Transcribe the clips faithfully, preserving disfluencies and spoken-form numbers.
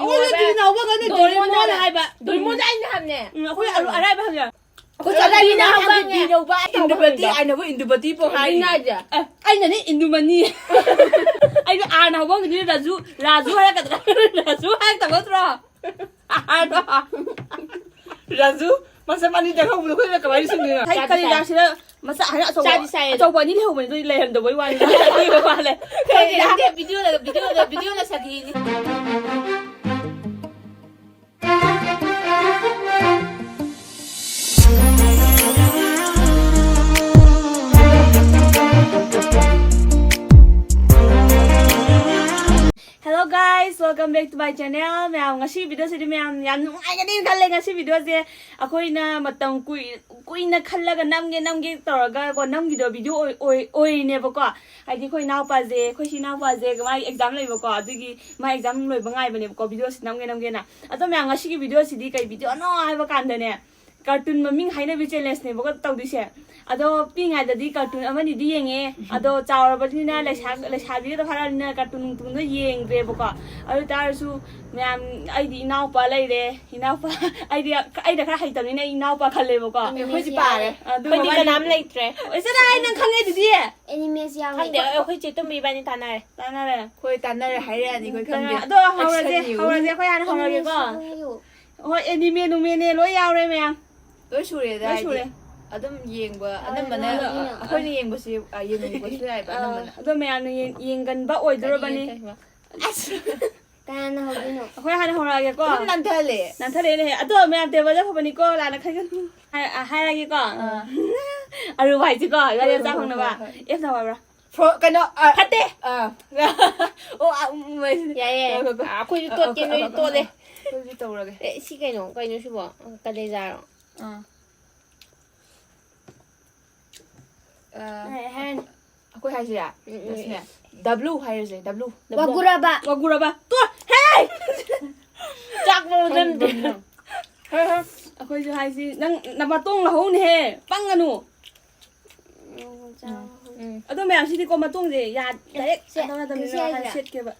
ꯑꯩꯈꯣꯏ ꯍꯥꯏꯕ? ꯗꯤꯅ ꯍꯧꯕꯒꯅꯦ, Doraemon Doraemon ꯍꯥꯏꯕ꯫ ꯍꯥꯏꯕ꯫ ꯗꯣꯔꯦꯃꯣꯟꯗ ꯑꯩꯅ ꯍꯥꯏꯕꯅꯦ꯫ ꯎꯝ, ꯑꯩꯈꯣꯏ ꯑꯔꯨ-, ꯑꯔꯥꯏꯕ ꯍꯪꯉꯦ꯫ ꯑꯩꯈꯣꯏ ꯑꯗꯨꯗꯤ ꯆꯠꯂꯗꯤ ꯅꯪ ꯅꯪ ꯍꯪꯉꯦ꯫ ꯗꯤ ꯌꯧꯕ ꯑꯩ ꯏꯟꯗꯨꯕꯇꯤ, ꯇꯧꯕꯗꯣ꯫ ꯑꯩꯅꯕꯨ ꯏꯟꯗꯨꯕꯇꯤ ꯄꯣꯛ ꯍꯥꯏꯔꯤ꯫ ꯑꯗꯨꯅ ꯍꯥꯏꯁꯦ꯫ ꯑꯦ, ꯑꯩꯅꯅꯦ ꯏꯟꯗꯨꯃꯅꯤ꯫ ꯑꯩꯁꯨ ꯑꯥꯔꯅ ꯍꯧꯕ ꯑꯃꯒꯤꯗꯤ ꯔꯥꯖꯨ, ꯔꯥꯖꯨ ꯍꯥꯏꯔꯛꯀꯗ꯭ꯔꯥ? ꯔꯥꯖꯨ ꯍꯥꯏꯔꯛꯇꯕ ꯅꯠꯇ꯭ꯔꯣ? ꯑꯥꯔꯗꯣ꯫ ꯔꯥꯖꯨ, ꯃꯁꯝ ꯑꯅꯤ ꯇꯦꯛꯍꯧꯕꯗꯣ ꯑꯩꯈꯣꯏꯅ ꯀꯃꯥꯏꯅ ꯁꯤꯟꯗꯣꯏꯅꯣ? ꯍꯩ ꯆꯥꯗꯤ ꯆꯥꯏ꯫ ꯀꯂꯦꯖꯥꯁꯤꯗ ꯃꯆꯥ ꯍꯥꯏꯅ ꯑꯆꯧꯕ, ꯆꯥꯗꯤ ꯆꯥꯏ ꯑꯗꯣ꯫ ꯑꯆꯧꯕ ꯑꯅꯤ ꯂꯩꯍꯧꯕꯅꯤ, ꯑꯗꯨꯗꯤ ꯂꯩꯔꯝꯗꯕꯩ ꯋꯥꯅꯤ꯫ ꯂꯩꯍꯧꯕ ꯃꯥꯜꯂꯦ꯫ ꯈꯪꯗꯦ, ꯈꯪꯗꯦ, ꯚꯤꯗꯤꯑꯣꯗ, ꯚꯤꯗꯤꯑꯣꯗ, ꯚꯤꯗꯤꯑꯣꯅ ꯁꯥꯊꯤꯅꯤ꯫ Hello guys, welcome back to my channel. ꯃꯌꯥꯝ, ꯉꯁꯤ ꯚꯤꯗꯤꯑꯣꯁꯤꯗꯤ ꯃꯌꯥꯝ ꯌꯥꯝ ꯅꯨꯡꯉꯥꯏꯒꯅꯤ ꯈꯜꯂꯦ꯫ ꯉꯁꯤ ꯚꯤꯗꯤꯑꯣꯁꯦ ꯑꯩꯈꯣꯏꯅ ꯃꯇꯝ ꯀꯨꯏ-, ꯀꯨꯏꯅ ꯈꯜꯂꯒ ꯅꯝꯒꯦ ꯅꯝꯒꯦ ꯇꯧꯔꯒ ꯀꯣ ꯅꯝꯈꯤꯗꯕ ꯚꯤꯗꯤꯑꯣ ꯑꯣꯏ-, ꯑꯣꯏ-, ꯑꯣꯏꯔꯤꯅꯦꯕꯀꯣ꯫ ꯍꯥꯏꯗꯤ ꯑꯩꯈꯣꯏ ꯏꯅꯥꯎꯄꯥꯁꯦ, ꯑꯩꯈꯣꯏ ꯁꯤ ꯏꯅꯥꯎꯄꯥꯁꯦ ꯃꯥꯒꯤ ꯑꯦꯛꯖꯥꯝ ꯂꯩꯕꯀꯣ, ꯑꯗꯨꯒꯤ ꯃꯥ ꯑꯦꯛꯖꯥꯝ ꯂꯣꯏꯕ ꯉꯥꯏꯕꯅꯦꯕꯀꯣ, ꯚꯤꯗꯤꯑꯣꯁꯤ ꯅꯝꯒꯦ ꯅꯝꯒꯦꯅ꯫ ꯑꯗꯣ ꯃꯌꯥꯝ, ꯉꯁꯤꯒꯤ ꯚꯤꯗꯤꯑꯣꯁꯤꯗꯤ ꯀꯩ ꯚꯤꯗꯤꯑꯣꯅꯣ ꯍꯥꯏꯕ ꯀꯥꯟꯗꯅꯦ, ꯀꯥꯔꯇꯨꯟ ꯃꯃꯤꯡ ꯍꯥꯏꯅꯕꯤ ꯆꯦꯂꯦꯟꯖꯅꯦꯕꯀꯣ ꯇꯧꯗꯣꯏꯁꯦ꯫ ꯑꯗꯣ ꯄꯤꯛꯏꯉꯩꯗꯗꯤ ꯀꯥꯔꯇꯨꯟ ꯑꯃꯅꯤꯗꯤ ꯌꯦꯡꯉꯦ, ꯑꯗꯣ ꯆꯥꯎꯔꯕꯅꯤꯅ, ꯂꯩꯁꯥ-, ꯂꯩꯁꯥꯕꯤꯒꯗꯣ ꯐꯥꯔꯛꯑꯕꯅꯤꯅ ꯀꯥꯔꯇꯨꯟ ꯅꯨꯡꯇꯨꯟꯗꯣ ꯌꯦꯡꯗ꯭ꯔꯦꯕꯀꯣ꯫ ꯑꯗꯨ ꯑꯣꯏ ꯇꯥꯔꯁꯨ ꯃꯌꯥꯝ, ꯑꯩꯗꯤ ꯏꯅꯥꯎꯄꯥ ꯂꯩꯔꯦ, ꯏꯅꯥꯎꯄꯥ, ꯑꯩꯗꯤ, ꯑꯩꯅ ꯈꯔ ꯍꯩꯇꯕꯅꯤꯅ ꯑꯩ ꯏꯅꯥꯎꯄꯥ ꯈꯜꯂꯦꯕꯀꯣ꯫ ꯑꯩꯈꯣꯏꯗꯤ ꯄꯥꯔꯦ꯫ ꯑꯗꯨ ꯑꯩꯈꯣꯏꯗꯤ ꯃꯃꯥꯏ-, ꯀꯅꯥꯝ ꯂꯩꯇ꯭ꯔꯦ꯫ ꯑꯦ, ꯆꯠꯂꯣ, ꯑꯩ ꯅꯪ ꯈꯪꯉꯦ ꯑꯗꯨꯗꯤ꯫ ꯑꯦꯅꯤꯃꯦꯁ ꯌꯥꯝ ꯈꯪꯗꯦ, ꯂꯩꯀꯣ꯫ ꯑꯩꯈꯣꯏ ꯆꯦ ꯇꯨꯝꯕꯤ ꯏꯕꯥꯅꯤ ꯇꯥꯟꯅꯔꯦ꯫ ꯇꯥꯟꯅꯔꯦ꯫ ꯍꯣꯏ, ꯇꯥꯟꯅꯔꯦ ꯍꯥꯏꯔꯛꯑꯅꯤ ꯑꯩꯈꯣꯏ ꯈꯪꯗꯦ꯫ ꯑꯗꯣ ꯍꯧꯔꯁꯦ, ꯑꯦꯛꯁꯟ ꯌꯨ꯫ ꯍꯧꯔꯁꯦ, ꯑꯩꯈꯣꯏ ꯍꯥꯟꯅ ꯍꯧꯔꯒꯦꯀꯣ꯫ ꯑꯦꯅꯤꯃꯦꯁ ꯌꯥꯝ ꯂꯩꯀꯣ꯫ ꯍꯣꯏ, ꯑꯦꯅꯤꯃꯦ ꯅꯨꯃꯦꯅꯦ ꯂꯣꯏ ꯌꯥꯎꯔꯦ ꯃꯌꯥꯝ꯫ ꯂꯣꯏ ꯁꯨꯔꯦꯗ, ꯂꯣꯏ ꯍꯥꯏꯗꯤ ꯁꯨꯔꯦ꯫ ꯑꯗꯨꯝ ꯌꯦꯡꯕ, ꯑ, ꯑꯅꯝꯕꯅ ꯑꯗꯨꯅ ꯑꯩꯈꯣꯏꯅ ꯌꯦꯡꯕꯁꯤ, ꯑ, ꯌꯦꯡꯅꯤꯡꯕꯁꯨ ꯌꯥꯏꯕ ꯑ, ꯑꯅꯝꯕꯅ꯫ ꯑꯗꯣ ꯃꯌꯥꯝꯅ ꯌꯦꯡ-, ꯌꯦꯡꯒꯟꯕ ꯑꯣꯏꯗꯣꯔꯕꯅꯤ꯫ ꯀꯔꯤ ꯌꯦꯡꯗꯣꯏꯕ? ꯑꯁ! ꯀꯅꯥꯅ ꯍꯧꯗꯣꯏꯅꯣ? ꯑꯩꯈꯣꯏ ꯍꯥꯟꯅ ꯍꯧꯔꯛꯑꯒꯦꯀꯣ꯫ ꯑꯗꯨꯝ ꯅꯥꯟꯊꯍꯜꯂꯦ꯫ ꯅꯥꯟꯊꯔꯛꯑꯦꯅꯦ꯫ ꯑꯗꯣ ꯃꯌꯥꯝ ꯇꯦꯕꯜꯗ ꯐꯕꯅꯤꯀꯣ, ꯂꯥꯟꯅ ꯈꯟꯒꯅꯨ꯫ ꯍꯥꯏ-, ꯑ, ꯍꯥꯏꯔꯒꯦꯀꯣ꯫ ꯑꯥ꯫ ꯑꯔꯨꯕ ꯍꯥꯏꯁꯤꯀꯣ, ꯏꯕꯥꯅꯤ ꯍꯣꯏ, ꯍꯣꯏ, ꯆꯥꯛ ꯍꯣꯏ, ꯐꯪꯅꯕ꯫ ꯍꯣꯏ, ꯍꯣꯏ꯫ ꯑꯦꯐ ꯊꯥꯎ ꯍꯥꯏꯕ꯭ꯔꯥ? ꯐꯣ-, ꯀꯩꯅꯣ, ꯑ, ꯐꯠꯇꯦ꯫ ꯑ꯫ ꯑꯣ, ꯑ, ꯎꯝ, ꯎꯝ, ꯌꯥꯏꯌꯦ꯫ ꯉꯥꯏꯈꯣ, ꯉꯥꯏꯈꯣ꯫ ꯑ, ꯑꯩꯈꯣꯏꯁꯨ ꯑ, ꯇꯣꯠꯀꯦ, ꯑ, ꯅꯣꯏ ꯑ, ꯇꯣꯠꯂꯦ꯫ ꯑ, ꯑꯩꯈꯣꯏꯁꯨ ꯇꯧꯔꯒꯦ꯫ ꯑꯦ, ꯁꯤ ꯀꯩꯅꯣ? ꯀꯩꯅꯣ ꯁꯤꯕꯣ? ꯀꯂꯦꯖꯥꯔꯣ? ꯑꯥ꯫ ꯑ, ꯍꯥꯏ-, ꯍꯥꯏꯔꯅꯤ꯫ ꯑꯩꯈꯣꯏ ꯍꯥꯏꯁꯤꯔꯥ? ꯎꯝ, ꯎꯝ, ꯉꯁꯤꯅꯦ, ꯎꯝ꯫ ꯗꯕ꯭ꯂꯨ ꯍꯥꯏꯔꯁꯦ, ꯗꯕ꯭ꯂꯨ꯫ ꯗꯕ꯭ꯂꯨ꯫ ꯋꯥꯒꯨꯔꯥꯕꯥ꯫ ꯋꯥꯒꯨꯔꯥꯕꯥ꯫ ꯇꯣ! ꯍꯦ! ꯆꯥꯛ ꯃꯑꯣꯡ ꯈꯪꯗꯦ꯫ ꯆꯪꯗꯦ꯫ ꯍꯣꯏ, ꯍꯣꯏ꯫ ꯑꯩꯈꯣꯏꯁꯨ ꯍꯥꯏꯁꯤ, ꯅꯪ ꯅꯃꯇꯣꯡ ꯂꯧꯍꯧꯅꯦꯍꯦ, ꯄꯪꯒꯅꯨ꯫ ꯎꯝ, ꯆꯥꯎ꯫ ꯎꯝ꯫ ꯑꯗꯣ ꯃꯌꯥꯝꯁꯤꯗꯤꯀꯣ, ꯃꯇꯣꯡꯁꯦ ꯌꯥ-, direct ꯁꯦ, ꯑꯗꯣ ꯅꯠꯇꯕꯅꯤꯅ ꯁꯤ ꯍꯥꯏꯁꯦ꯫ ꯁꯦꯠꯀꯦꯕ꯫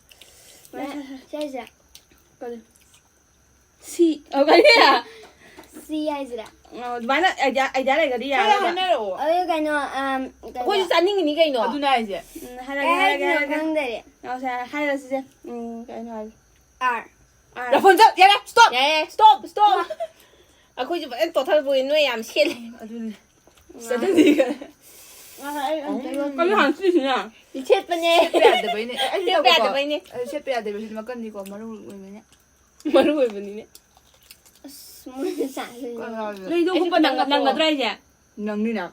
ꯁꯤ ꯍꯥꯏꯁꯦ꯫ ꯀꯔꯤ? ꯁꯤ꯫ ꯑꯣ, ꯀꯔꯤ? ꯁꯤ ꯍꯥꯏꯁꯤꯔꯥ? ꯑꯣ, ꯑꯗꯨꯃꯥꯏꯅ idea, idea ꯂꯩꯔꯒꯗꯤ ꯈꯔ ꯌꯥꯔꯦꯕ꯫ ꯍꯥꯏꯅꯔꯛꯑꯣ꯫ ꯑꯗꯨ ꯀꯩꯅꯣ, ꯑꯝ, ꯀꯩꯅꯣ꯫ ꯑꯩꯈꯣꯏꯁꯨ ꯆꯥꯅꯤꯡꯉꯤꯅꯤ ꯀꯩꯅꯣ꯫ ꯑꯗꯨꯅꯦ ꯍꯥꯏꯁꯦ꯫ ꯎꯝ, ꯍꯥꯏꯔꯒꯦ, ꯀꯩ ꯍꯥꯏꯔꯒꯦ, ꯍꯥꯏꯗꯣꯏꯅꯣ ꯍꯥꯏꯔꯒꯦ꯫ ꯈꯪꯗꯔꯦ꯫ ꯑꯣ, ꯁꯦ, ꯍꯥꯏꯔꯁꯤꯁꯦ꯫ ꯎꯝ, ꯀꯩꯅꯣ ꯍꯥꯏꯁꯦ꯫ ꯑꯥꯔ꯫ ꯑꯥꯔ꯫ ꯔꯥꯐꯣꯟꯖꯦꯜ, ꯌꯥꯔꯦ, stop! ꯌꯥꯔꯦ꯫ Stop, stop! ꯑꯩꯈꯣꯏꯁꯨ ꯐꯖꯅ ꯇꯣꯠꯊꯔꯛꯄꯒꯤ ꯅꯣꯏ ꯌꯥꯝ ꯁꯦꯠꯂꯦ꯫ ꯑꯗꯨꯅꯦ꯫ ꯉꯥ-, ꯆꯠꯅꯗꯤ꯫ ꯉꯥ-, ꯑꯩ ꯑꯝꯇ ꯌꯣꯠꯀꯦ꯫ ꯀꯩꯅꯣ ꯍꯥꯟꯅ ꯁꯤꯁꯤꯅ? ꯁꯦꯠꯄꯅꯦ꯫ ꯁꯦꯠꯄ ꯌꯥꯗꯕꯩꯅꯦ꯫ ꯑꯦ, ꯑꯩꯁꯨ ꯁꯦꯠꯄ ꯇꯧꯒꯦꯀꯣ꯫ ꯌꯥꯗꯕꯩꯅꯦ꯫ ꯑꯗꯨ ꯁꯦꯠꯄ ꯌꯥꯗꯦꯕ, ꯁꯤꯗꯤ ꯃꯀꯟꯅꯤꯀꯣ, ꯃꯔꯨ ꯑꯣꯏꯕꯅꯦ꯫ ꯃꯔꯨ ꯑꯣꯏꯕꯅꯤꯅꯦ꯫ ꯑꯁ, ꯃꯣꯏꯅ ꯆꯥꯏ꯫ ꯀꯩꯅꯣ ꯍꯥꯏꯁꯦ? ꯂꯩꯗꯣ ꯑꯩꯁꯨ ꯍꯨꯞꯄ ꯈꯤꯇꯪ ꯅꯪ-, ꯅꯞꯄꯣ꯫ ꯅꯪꯒꯗ꯭ꯔꯥ ꯍꯥꯏꯁꯦ? ꯅꯪꯅꯤꯅ꯫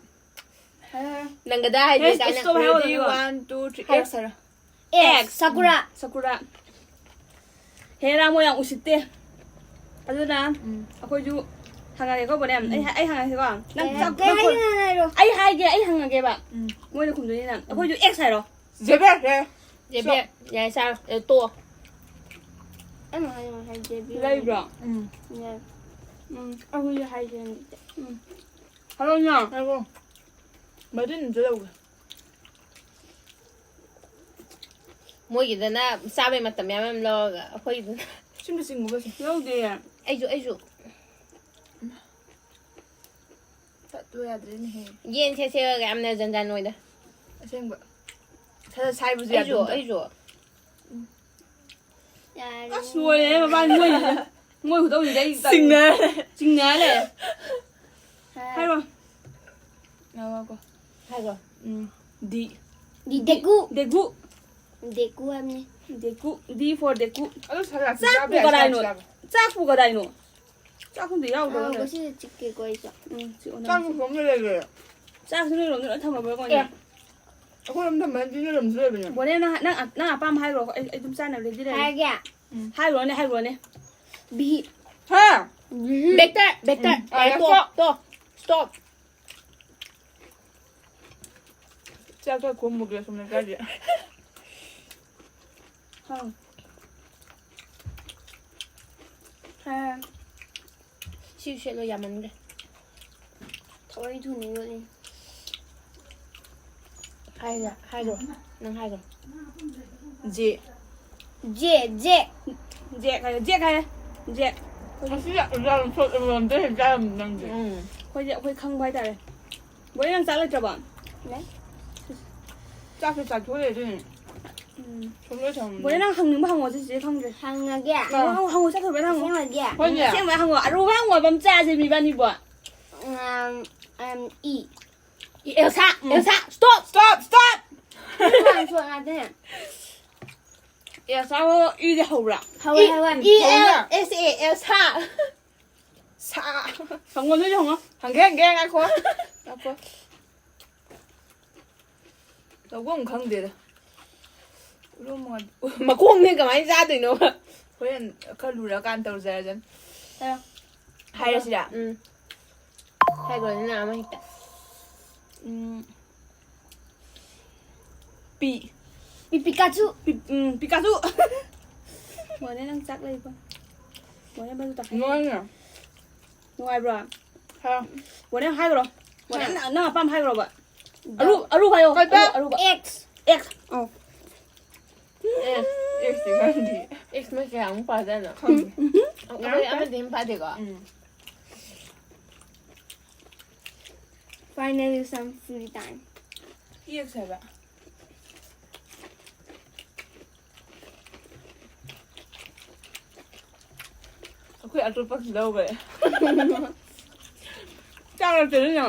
ꯍꯥꯏꯔꯣ, ꯍꯥꯏꯔꯣ꯫ ꯅꯪꯒꯗ꯭ꯔꯥ ꯍꯥꯏꯁꯦ ꯍꯦ, ꯀꯥꯏꯅ꯫ Stop ꯍꯥꯏꯔꯣ, ready, ꯍꯥꯏꯔꯣ꯫ One, two, three, ꯍꯥꯏꯔꯣ꯫ X ꯍꯥꯏꯔꯣ꯫ X, ꯎꯝ꯫ ꯁꯥꯀꯨꯔꯥ꯫ ꯁꯥꯀꯨꯔꯥ꯫ ꯍꯦꯔꯥ ꯃꯣꯏ ꯌꯥꯝ ꯎꯁꯤꯠꯇꯦ꯫ ꯑꯗꯨꯅ ꯎꯝ꯫ ꯑꯩꯈꯣꯏꯁꯨ ꯍꯪꯉꯒꯦꯀꯣ, ꯕꯣꯅꯦ꯫ ꯎꯝ꯫ ꯑꯩ ꯍꯥ-, ꯑꯩ ꯍꯪꯉꯒꯦꯀꯣ꯫ ꯅꯪ ꯀꯩ ꯆꯥꯛ-, ꯍꯥꯏ-, ꯅꯪ ꯀꯩ ꯈꯨ-, ꯍꯥꯏꯅꯣ ꯍꯥꯏꯔꯣ꯫ ꯑꯩ ꯍꯥꯏꯒꯦ, ꯑꯩ ꯍꯪꯉꯒꯦꯕ꯫ ꯎꯝ꯫ ꯃꯣꯏꯅ ꯈꯨꯝꯗꯣꯏꯅꯤꯅ꯫ ꯎꯝ꯫ ꯑꯩꯈꯣꯏꯁꯨ X ꯍꯥꯏꯔꯣ꯫ ꯖꯦꯕꯤꯌꯔ, ꯌꯥꯔꯦ꯫ ꯖꯦꯕꯤꯌꯔ, ꯌꯥꯔꯦ, ꯆꯥꯔꯣ꯫ ꯑꯦ, ꯇꯣꯛꯑꯣ꯫ ꯑꯩꯅ ꯍꯥꯏꯌꯣ ꯍꯥꯏ ꯖꯦꯕꯤꯌꯔ꯫ ꯂꯩꯕ꯭ꯔꯣ? ꯎꯝ꯫ ꯌꯥꯏ꯫ ꯎꯝ, ꯑꯩꯈꯣꯏꯁꯨ ꯍꯥꯏꯖꯦ꯫ ꯎꯝ꯫ ꯍꯜꯂꯣ, ꯏꯃꯥ꯫ ꯉꯥꯏꯈꯣ꯫ ꯃꯔꯤꯟ ꯑꯝꯇ ꯂꯧꯒꯦ꯫ ꯃꯣꯏꯒꯤꯗꯅ ꯆꯥꯕꯩ ꯃꯇꯝ ꯃꯌꯥꯝ ꯃꯌꯥꯝ ꯂꯧꯔꯒ ꯑꯩꯈꯣꯏꯒꯤꯗꯅ ꯁꯤꯝꯗ ꯆꯤꯡꯉꯨꯕꯁꯦ꯫ ꯂꯧꯗꯦ꯫ ꯑꯩꯁꯨ, ꯑꯩꯁꯨ꯫ ꯇꯠꯂꯨ ꯌꯥꯗ꯭ꯔꯦꯅꯦꯍꯦ꯫ ꯌꯦꯟ ꯁꯦꯠ ꯁꯦꯠꯂꯒ ꯌꯥꯝꯅ ꯖꯟꯖꯥꯟ ꯑꯣꯏꯗ꯫ ꯑꯁꯦꯡꯕ꯫ ꯁꯠ ꯁꯠ ꯁꯥꯏꯕꯁꯨ ꯑꯩꯁꯨ, ꯌꯥꯗꯦ ꯑꯝꯇ꯫ ꯑꯩꯁꯨ꯫ ꯌꯥꯔꯦ꯫ ꯑꯁ, ꯂꯣꯏꯔꯦ, ꯃꯕꯥꯅꯤ ꯃꯣꯏ, ꯃꯣꯏ ꯈꯨꯇꯧꯁꯤꯗꯤ ꯑꯩ ꯇꯜꯂꯦ꯫ ꯆꯤꯡꯅꯔꯦ꯫ ꯆꯤꯡꯅꯔꯦ꯫ ꯍꯥꯏ꯫ ꯍꯥꯏꯔꯣ꯫ ꯉꯥꯏꯈꯣ, ꯉꯥꯏꯈꯣ꯫ ꯍꯥꯏꯔꯣ꯫ ꯎꯝ, D꯫ D, ꯗꯦꯀꯨ꯫ ꯗꯦꯒꯨ꯫ ꯗꯦꯀꯨ ꯍꯥꯏꯕꯅꯤ꯫ ꯗꯦꯀꯨ, D for ꯗꯦꯀꯨ꯫ ꯑꯗꯨ ꯁꯂꯥꯠꯁꯨ ꯆꯥꯕ ꯆꯥꯛꯄꯨ ꯌꯥꯏ, ꯀꯗꯥꯏꯅꯣ? ꯁꯂꯥꯠꯁꯨ ꯆꯥꯕ꯫ ꯆꯥꯛꯄꯨ ꯀꯗꯥꯏꯅꯣ? ꯆꯥꯛ ꯑꯝꯇ ꯌꯥꯎꯗꯕ ꯑꯥ, ꯅꯠꯇ꯭ꯔꯣ? ꯉꯁꯤꯗꯤ ꯆꯤꯛꯀꯦꯀꯣ ꯑꯩꯁꯨ꯫ ꯎꯝ, ꯆꯤꯛꯑꯣ ꯅꯪ꯫ ꯆꯥꯛꯄꯨ ꯊꯣꯡꯕ ꯂꯩꯒ꯭ꯔꯦ꯫ ꯆꯥꯛꯁꯨ ꯅꯣꯏꯔꯣꯝꯗ ꯂꯣꯏ ꯊꯝꯃꯕ꯭ꯔꯥ ꯀꯣꯟꯅ? ꯑꯦ꯫ ꯑꯩꯈꯣꯏꯔꯣꯝ ꯊꯝꯕ ꯅꯠꯇꯦ, ꯅꯣꯏꯔꯣꯝꯁꯨ ꯂꯩꯕꯅꯦ꯫ ꯕꯣꯅꯦ, ꯅꯪ, ꯅꯪ, ꯅꯪ ꯑꯄꯥꯝꯕ ꯍꯥꯏꯔꯣ, ꯑꯩ, ꯑꯩ ꯑꯗꯨꯝ ꯆꯥꯅꯕ ready ꯂꯩꯔꯦ꯫ ꯍꯥꯏꯔꯒꯦ? ꯎꯝ꯫ ꯍꯥꯏꯔꯨꯔꯣꯅꯦ, ꯍꯥꯏꯔꯨꯔꯣꯅꯦ꯫ ꯕꯤꯍꯤ꯫ ꯍꯥ? ꯕꯤꯍꯤ꯫ ꯕꯦꯛꯇꯔ, ꯕꯦꯛꯇꯔ꯫ ꯎꯝ, ꯑꯦ, ꯑꯥ, stop, stop, stop꯫ ꯆꯥꯛ ꯈꯔ ꯈꯣꯝꯃꯨꯒꯦ ꯑꯁꯣꯝ ꯂꯩꯀꯥꯏꯗꯤ꯫ ꯍꯥꯎ꯫ ꯍꯥ꯫ ꯁꯤ ꯁꯦꯠꯂꯣ, ꯌꯥꯝꯃꯟꯈ꯭ꯔꯦ꯫ ꯊꯑꯣꯏ ꯊꯨꯅ ꯌꯣꯠꯂꯤ꯫ ꯍꯥꯏꯔ ꯍꯥꯏꯔꯣ꯫ ꯅꯪ ꯍꯥꯏꯔꯣ꯫ ꯖꯦ꯫ ꯖꯦ꯫ ꯖꯦ꯫ ꯖꯦꯛ ꯍꯥꯏꯔꯦ, ꯖꯦꯛ ꯍꯥꯏꯔꯦ꯫ ꯖꯦꯛ꯫ ꯉꯁꯤ ꯌꯥꯝ ꯁꯣꯠ ꯑꯃꯃꯝꯗ ꯍꯦꯛ ꯆꯥꯔꯝꯅꯤ ꯅꯪꯗꯤ꯫ ꯎꯝ꯫ ꯑꯩꯈꯣꯏꯗꯤ ꯑꯩꯈꯣꯏ ꯈꯪꯕ ꯍꯥꯏꯇꯥꯔꯦ꯫ ꯕꯣꯏ, ꯅꯪ ꯆꯥꯛ ꯂꯩꯇ꯭ꯔꯕꯣ? ꯂꯩ꯫ ꯆꯥꯛꯁꯦ ꯆꯥꯊꯣꯛꯑꯦ ꯑꯗꯨꯏꯅꯦ꯫ ꯎꯝ꯫ ꯁꯨꯝ ꯂꯣꯏ ꯊꯝꯃꯝꯃꯦ꯫ ꯕꯣꯏ, ꯅꯪ ꯍꯪꯅꯤꯡꯕ ꯍꯪꯉꯣ, ꯁꯤꯁꯦ ꯈꯪꯗ꯭ꯔꯦ꯫ ꯍꯪꯉꯒꯦ꯫ ꯍꯪꯉꯣ, ꯍꯪꯉꯣ, ꯍꯪꯉꯣ, ꯆꯠꯊꯣꯛꯄ ꯍꯪꯉꯣ꯫ ꯑꯁꯦꯡꯕꯒꯤ? ꯍꯣꯏꯅꯦ꯫ ꯑꯁꯦꯡꯕ ꯍꯪꯉꯣ꯫ ꯑꯔꯨꯕ ꯍꯪꯉꯣ, ꯍꯥꯏꯕ ꯑꯃ ꯆꯥꯁꯦ, ꯃꯤꯕꯥꯅꯤꯕꯣ꯫ ꯎꯝ, ꯎꯝ, ꯏ꯫ ꯏ, ꯑꯦꯜꯁꯥ, ꯎꯝ꯫ ꯑꯦꯜꯁꯥ, stop! Stop, stop! ꯅꯪ ꯁꯣꯛ ꯉꯥꯛꯇꯅꯦ꯫ ꯑꯦꯜꯁꯥ ꯍꯣ ꯏꯗꯤ ꯍꯧꯕ꯭ꯔꯥ? ꯍꯧꯋꯦ, ꯏ, ꯍꯧꯋꯦ꯫ ꯎꯝ, E L ꯍꯧꯋꯦ꯫ S A, ꯑꯦꯜꯁꯥ꯫ ꯁꯥ꯫ ꯍꯪꯉꯣ, ꯅꯣꯏꯁꯨ ꯍꯪꯉꯣ꯫ ꯍꯪꯒꯦ, ꯍꯪꯒꯦ, ꯉꯥꯏꯈꯣ꯫ ꯉꯥꯏꯈꯣ꯫ ꯇꯧꯐꯝ ꯈꯪꯗꯦꯗ꯫ ꯏꯔꯣꯝꯕ ꯉꯥ-, ꯃꯈꯣꯡꯅꯦ ꯀꯃꯥꯏꯅ ꯆꯥꯗꯣꯏꯅꯣ? ꯍꯣꯔꯦꯟ ꯈꯔ ꯂꯨꯔꯀꯥꯟ ꯇꯧꯖꯔꯖꯅꯤ꯫ ꯍꯥꯏꯔꯣ꯫ ꯍꯥꯏꯔꯁꯤꯔꯥ? ꯎꯝ꯫ ꯍꯥꯏꯈ꯭ꯔꯣ ꯑꯗꯨꯅ ꯑꯃ ꯍꯦꯛꯇ꯫ ꯎꯝ꯫ ꯄꯤ꯫ ꯄꯤ-, ꯄꯤꯀꯥꯆꯨ꯫ ꯄꯤ-, ꯎꯝ, ꯄꯤꯀꯥꯆꯨ꯫ ꯃꯣꯅꯦ, ꯅꯪ ꯆꯥꯛ ꯂꯩꯕ? ꯃꯣꯅꯦ, ꯃꯗꯨ ꯇꯥꯛꯍꯟꯒꯦ꯫ ꯅꯨꯡꯉꯥꯏꯅ꯫ ꯅꯨꯡꯉꯥꯏꯕ꯭ꯔꯣ? ꯍꯥ꯫ ꯃꯣꯅꯦ, ꯍꯥꯏꯈ꯭ꯔꯣ꯫ ꯃꯣꯅꯦ, ꯍꯥ꯫ ꯅꯪ, ꯅꯪ ꯑꯄꯥꯝꯕ ꯍꯥꯏꯈ꯭ꯔꯣꯕ꯫ ꯑꯔꯨ-, ꯑꯔꯨꯕ ꯍꯥꯏꯌꯣ꯫ ꯀꯩꯕ? ꯑꯔꯨ-, ꯑꯔꯨꯕ꯫ X꯫ X꯫ ꯑꯧ꯫ ꯑꯦ, X ꯇꯤ ꯈꯪꯗꯦ꯫ X ꯃꯣꯏ ꯀꯌꯥꯃꯨꯛ ꯄꯥꯖꯥꯠꯅꯣ? ꯈꯪꯗꯦ꯫ ꯑꯩꯈꯣꯏ ꯑꯃꯗꯤ ꯑꯗꯨꯝ ꯄꯥꯗꯦꯀꯣ? ꯎꯝ꯫ Finally some free time. X ꯍꯥꯏꯕ꯫ ꯑꯩꯈꯣꯏ ꯑꯇꯣꯞꯄꯁꯨ ꯂꯧꯈ꯭ꯔꯦ꯫ ꯆꯥꯔꯣ ꯆꯦ ꯂꯤꯅ꯫